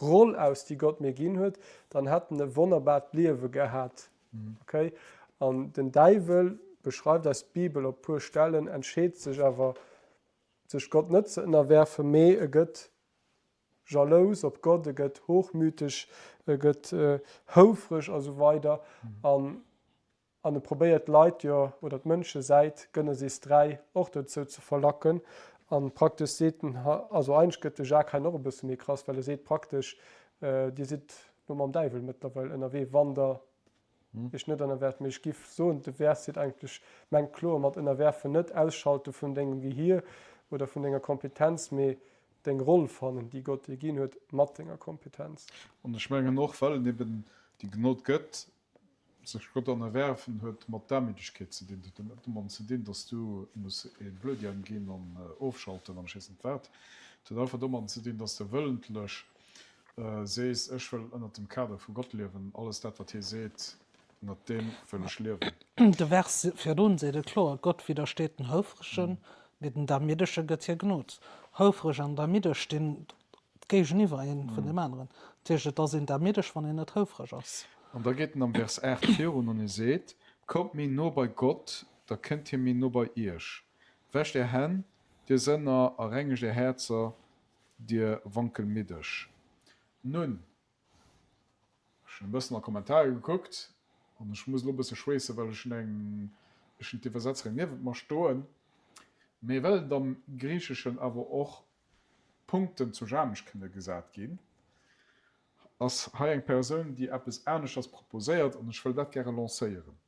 Roll aus, déi Gott mir ginn huet, dann hätt en e wonnerbart Liewe gehat. Okay? An den Däiwel, beschreift eis d'Bibel op puer Stellen, entscheet sech awer, sech Gott net ze ënnerwerfen, mee e gëtt jalous op Gott, e gëtt hochmüteg, e gëtt houfreg a sou weider. An An e probéiert d'Leit jo, oder d'Mënsche säit Genesis 3 och dozou ze verlacken. An praktesch seet en, also eigentlech gëtt de Jacques hei och e bësse méi krass, well e seet praktesch, Dir sidd lo mam Däiwel mëttlerweil ënnerwee, wann der iech net ënnerwerft. Mee ech giff soen, de Vers seet eigentlech, mengt kloer mat ënnerwerfen net ausschalte vun dengem Gehier oder vun denger Kompetenz, mee deng Roll fannen, déi Gott dir ginn huet, mat denger Kompetenz. An ech mengen och, well en eben déi Gnod gëtt, Sech Gott ënnerwerfen huet mat Demütegkeet ze dinn. Dat huet net domadden ze dinn, dass du muss e Blödian ginn an ofschalten an ech weess net wat. Et huet einfach domadden ze dinn, dass de wëllentlech sees, ech wëll ënnert dem Kader vu Gott liewen, alles dat wat hie seet, ënnert deem wëll ech liewen. De Vers virdrun seet et kloer, Gott widdersteet den Houfregen, mee den Damiddege gëtt hie Gnod. Houfreg an damiddeg stinn géigeniwwer een vun deem aneren. Dat heescht, et ass een damiddeg, wann een net houfreg ass. An da geet en am Vers 8 virun an e seet, Kommt méi no bei Gott, da kënnt hie méi no bei iech. Wäscht är Hänn, dir Sënner, a rengegt är Häerzer, dir Wankelmiddeg. Nun, ech hunn e bëssen a Kommentare gekuckt, an ech muss elo e bësse schweessen, well ech hunn eng, ech hunn d'Iwwersetzerin niewent mer stoen, mee well et am Griicheschen awer och Punkten zu Jamesch kënne gesat ginn, ass hei eng Persoun, déi eppes aneschters proposéiert, an ech wëll dat gäre lancéieren.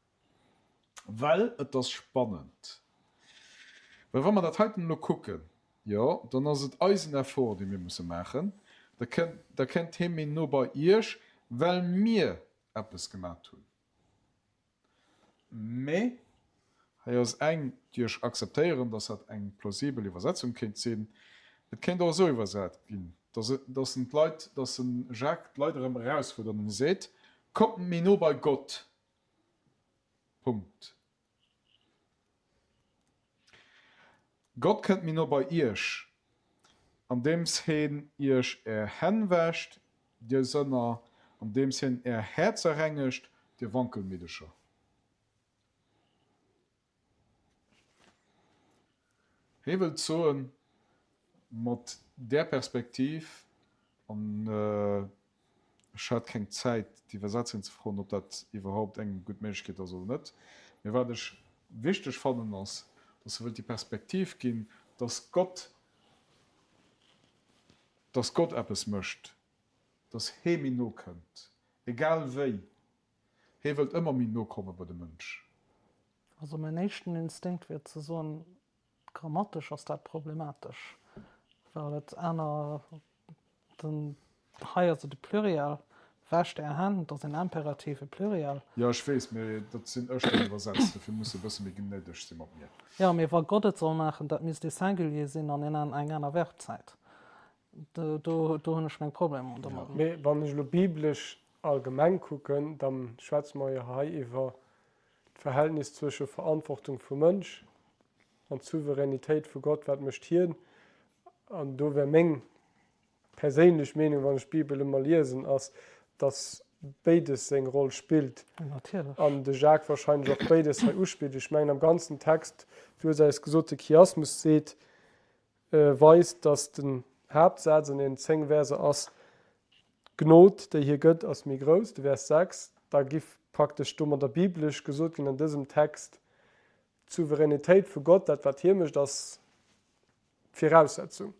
Well et ass spannend. Well wa mer dat heiten elo kucken, jo, dann ass et eisen Effort, dee mir musse maachen. Da kënnt, da kënnt hee méi no bei Iech, well mir eppes gemat hunn. Mä hei ass eng, déi ech akzeptéieren, dass dat eng plausibel Iwwersetzung kéint sinn. Et kéint och esou iwwersat ginn, dass, dass en d'Leit, dass de Jacques d'Leit erëm erausfuerdert an e seet, Kommt méi no bei Gott! Punkt. Gott kënnt méi no bei iech, andeems heen iech är Hänn wäscht, dir Sënner, andeems hien är Häerzer rengegt, dir Wankelmiddeger. Hee wëllt soen, mat där Perspektiv, an ech hat keng Zäit d'Iwwersetzerin ze froen, ob dat iwwerhaupt eng gutt Méiglechkeet ass oder net, mee wat ech wichteg fannen ass, dass e wëllt déi Perspektiv ginn, dass Gott, dass Gott eppes mécht, dass hee méi no kënnt, egal wéi. Hee wëllt ëmmer méi no komme bei de Mënsch. Also mäin éischten Instinkt wier ze soen, grammatesch ass dat problematesch, well et aner, den, hei ass et e Pluriel, wäscht är Hänn, et ass en Imperativ, e Pluriel. Jo, ech weess, mee dat sinn ech, deen iwwersetzt, dofir muss e bësse méi gnädeg si mat mir. Jo, mee wa Gott et soll maachen, dat misst ee Singulier sinn an en eng aner Verbzäit. Do hunn ech meng Problemer domadden. Mee wann ech elo biblesch allgemeng kucken, da schwätze mer jo hei iwwer d'Verhältnis zwësche Verantwortung vum Mënsch an d'Souveränitéit vu Gott, wat mécht hien? An do wär meng perséinlech Meenung, wann ech d'Bibel ëmmer liesen, ass, datt béides seng Roll spillt an de Jacques wahrscheinlech och béides hei uspillt. Ech mengen am ganzen Text, du hues eis gesot, de Chiasmus seet, weist, dass den Haaptsaz an deenen 10 Verser ass, D'Gnod, déi hie gëtt, ass méi grouss, de Vers 6, da giff praktesch domadder biblesch gesot ginn an dësem Text, d'Souveränitéit vu Gott, dat wat hie mécht, ass d'Viraussetzung.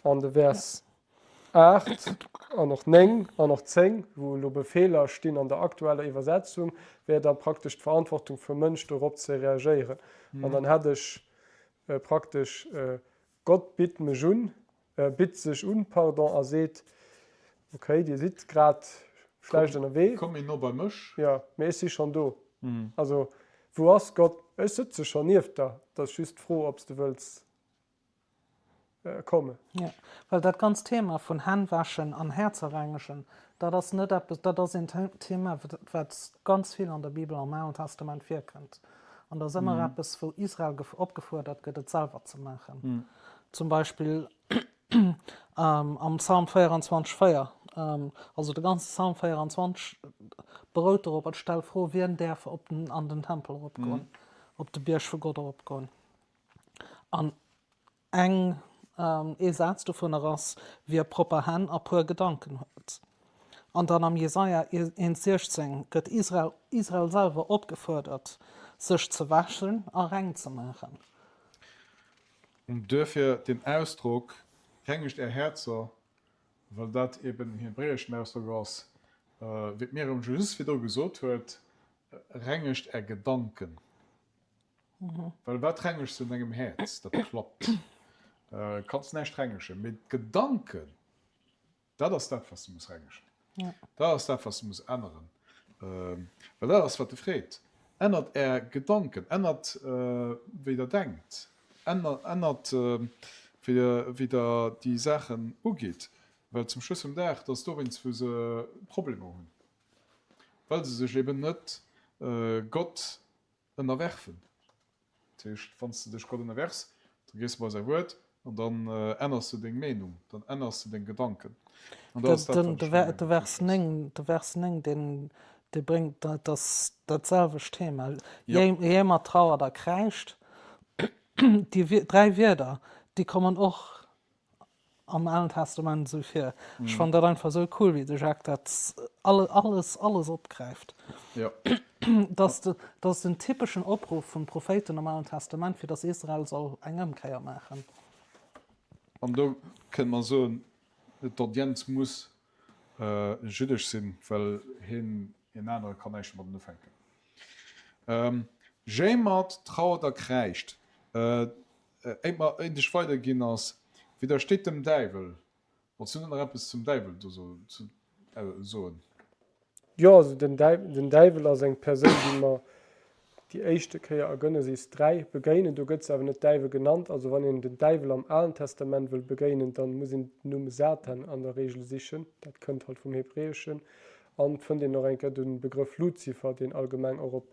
An de Vers 8 an och 9 an och 10, wou elo Befeeler stinn an der aktueller Iwwersetzung, wär da praktesch d'Verantwortung vum Mënsch dorop ze reagéieren. An dann hätt ech praktesch, Gott bitt mech un, bitt sech un, pardon, a seet, okay, dir sidd grad schlecht ënnerwee. Komm méi no bei mech. Jo, mee ech si schonn do. Also, wou ass Gott? Ech sëtze schonn nieft der. Et ass just d'Fro, ob s de wëlls kommen. Jo, well dat ganzt Thema vun Hänn wäschen an Häerzer rengegen, dat ass net eppes, dat ass een Thema, wat ganz vill an der Bibel am Alen Testament virkënnt. An dat ass ëmmer eppes, wou Israel opgefuerdert gëtt, et selwer ze maachen. Zum Beispill am Psalm 24, 4, also de ganze Psalm 24 berout dorop, et stellt d'Fro, Wien däerf op den, an den Tempel eropgoen, op de Bierg vu Gott eropgoen? An eng, ee Saz dovunner ass, Wie propper Hänn a puer Gedanken huet. An dann am Jesaja 1,16 gëtt Israel, Israel selwer opgefuerdert, sech ze wäschen a reng ze maachen. Und duerfir den Ausdrock, Rengegt är Häerzer, well dat eben en hebräeschen Ausdrock ass, wéi d'Miriam just virdru gesot huet, Rengegt är Gedanken. Well wat rengegs du an dengem Häerz, dat klappt. Kanns näischt rengegen, mee d'Gedanken, dat ass dat, wat s du muss rengegen. Dat ass dat, wat s du muss änneren. Well dat ass, wat e freet. Ännert Är Gedanken, ännert, wéi Der denkt, ännert. Wéi Der déi Saachen ugitt. Well zum Schluss vum Dag, dat ass dowéinst, wou se Problemer hunn, well se sech eben net Gott ënnerwerfen. Dat heescht, wann s de dech Gott ënnerwerfs, da gees de bei säi Wuert an dann änners de deng Meenung, dann änners de deng Gedanken. An dat ass dat, wat ech mengen. De Vers 9, de Vers 9, deen, dee bréngt dat, dat selwecht Thema. Jéimert, trauert a kräischt. Déi 3 Wierder, déi kommen och am Alen Testament esou vir. Ech fannen dat einfach esou cool, wéi de Jacques dat alles, alles opgräift. Jo. Dass de, dat ass den typeschen Opruff vun Prophéiten am Alen Testament, fir dass Israel soll eng Ëmkéier maachen. An do kënne mer soen, d'Audienz muss jüddesch sinn, well heen, een anere kann näischt domadden ufänken. Jéimert, trauert a kräischt. Éit mer éint ech weiderginn ass, Widdersteet dem Däiwel. Wolls du net nach eppes zum Däiwel do soen? Jo, also den Däiwel ass eng Persoun, déi mer déi éischte Kéier a Genesis 3 begéinen. Do gëtt se awer net Däiwel genannt. Also wann een den Däiwel am Alen Testament wëll begéinen, dann muss een den Numm Satan an der Regel sichen. Dat kënnt halt vum Hebräeschen. An et fënnt een och eng Kéier de Begrëff Luzifer, deen allgemeng och op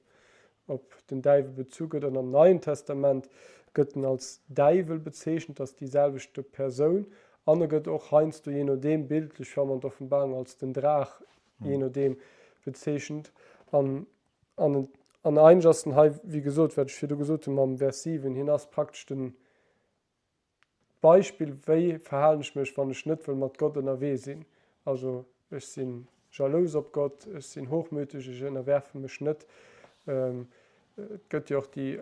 op den Däiwel bezu gëtt. An am Neien Testament gëtt en als Däiwel bezeechent, dat ass déi selwechte Persoun. An e gëtt och heiansdo, jee nodeem, bildlech, wéi an der Offenbarung, als den Draach, jee nodeem, bezeechent. An, an, an eigentlech ass en hei, wéi gesot, wat ech virdu gesot hunn mam Vers 7, hien ass praktesch den, Beispill, Wéi verhalen ech mech, wann ech net wëll mat Gott ënnerwee sinn? Also, ech si jalous op Gott, ech sinn hochmüteg, ech ënnerwerfe mech net. Et gëtt jo och déi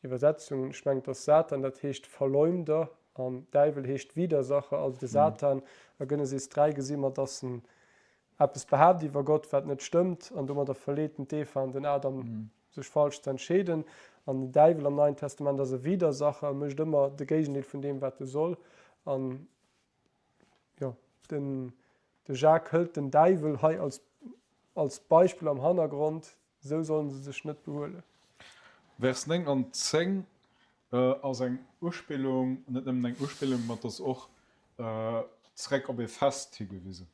Iwwersetzung, ech mengen, et ass Satan, dat heescht Verleumder, an Däiwel heescht Widersacher. Also de Satan, a Genesis 3 gesi mer, dass en eppes behaapt iwwer Gott, wat net stëmmt, an domadder verleet en d'Eva an den Adam, sech falsch ze entscheeden. An den Däiwel am Neien Testament ass e Widersacher, e mécht ëmmer de Géigendeel vun deem, wat e soll. An jo, den, de Jacques hëlt den Däiwel hei als, als Beispill am Hannergrond, esou sollen se sech net behuelen. Vers 9 an 10 ass eng Uspillung, net nëmmen eng Uspillung, ma et ass och zeréck op ee Fest higewisen.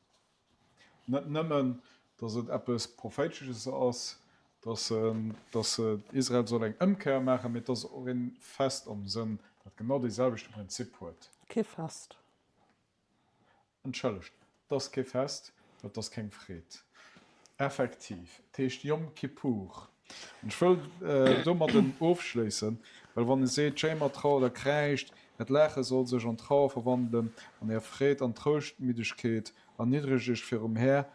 Net nëmmen, datt et eppes Prophéitesches ass, datt datt Israel soll eng Ëmkéier maachen, mee et ass och ee Fest am Sënn, dat genau dee selwechte Prinzip huet. Kee Fest. Entschëllegt, et ass kee Fest, et ass keng Freed. Effektiv, et heescht Yom Kippur. An ech wëll domadden ofschléissen, well wann e seet, Jéimer, trauert a kräischt, äert Laache soll sech an Trauer verwandelen an är Freed an Trouschtmiddegkeet, erniddregt iech virum Här,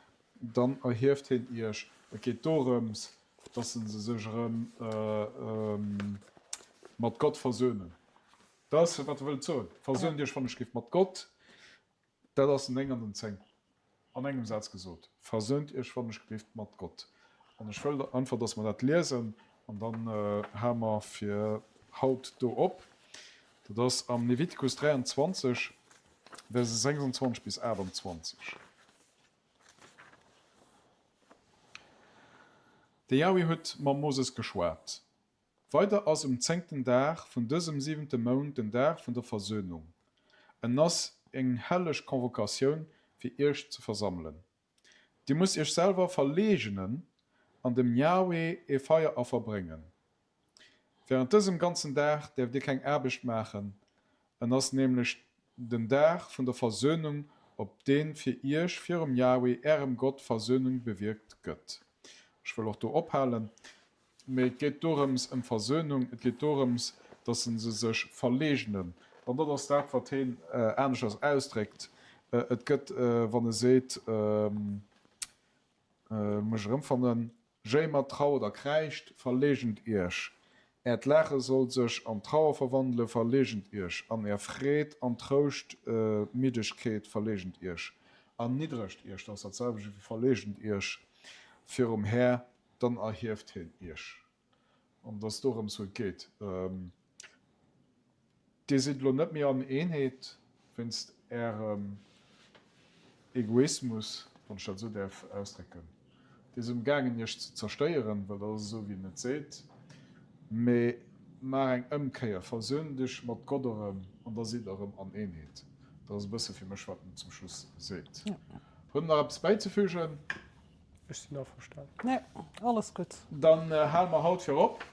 dann erhieft hien iech. Et geet dorëms, dass se sech erëm mat Gott versönen. Dat ass, wat e wëllt soen, Versönt iech, wann ech géif, mat Gott. Dat ass den 9 an den 10 an engem Saz gesot. Versöhnt iech wannechgelift mat Gott. An ech wëll einfach, dass mer dat liesen an dann hale mer fir haut do op. Dat ass am Levitikus 23, Verse 26 bis 28. De Jahwe huet mam Moses geschwat. Weider ass um zéngten Dag vun dësem siwente Mount den Dag vun der Versönung. En ass eng helleg Convocatioun, fir iech ze versammelen. Dir musst iech selwer verleegnen an dem Jahwe ee Feieraffer bréngen. Wärend dësem ganzen Dag däerft dir keng Aarbecht maachen, en ass nämlech den Dag vun der Versönung, op dee fir iech virum Jahwe, ärem Gott, Versönung bewierkt gëtt. Ech wëll och do ophalen. Mee et geet dorëms, ëm Versönung, et geet dorëms, datt se sech verleegnen. An dat ass dat, wat hien aneschters ausdréckt. Et gëtt, wann e seet, muss ech erëmfannen, Jéimert, trauert a kräischt, verleegent iech. Äert Laache soll sech an Trauer verwandelen, verleegent iech. An är Freed an Trouschtmiddegkeet, verleegent iech. Erniddregt iech, dat ass dat selwecht ewéi verleegent iech virum Här. Dann erhieft hien iech. An et ass dorëms, wou et geet. Dir sidd elo net méi an Eenheet wéinst Ärem Egoismus, wann ech dat esou däerf ausdrécken. Dir sidd amgaangen, iech ze zerstéieren, well dat ass esou, wéi en et seet. Mee. Maach eng Ëmkéier, versöhn dech mat Gott erëm an da sidd der erëm an Eenheet. Dat ass e bësse fir mech, wat en zum Schluss seet. Hutt Der nach eppes bäizefügen? Ech sinn averstan. Nee, alles gutt. Dann hale mer haut fir op.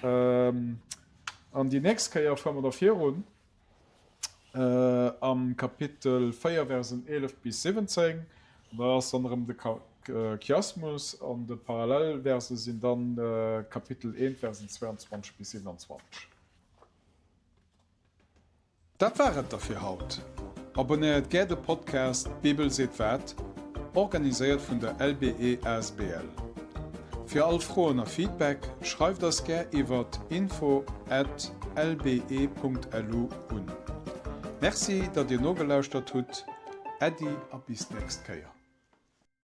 An déi nächst Kéier fuere mer da virun am Kapitel 4, Versen 11 bis 17. An da ass dann erëm de Chiasmus an de Parallelverse sinn dann Kapitel 1, Versen 22 bis 27. Dat war et da fir haut. Abonnéiert gär de Podcast D'Bibel seet wat, organiséiert vun der LBE asbl. Fir all Froen a Feedback schreift eis gär iwwert info at lbe.lu un. Merci, datt dir nogelauschtert hutt. Äddi a bis d'nächst Kéier.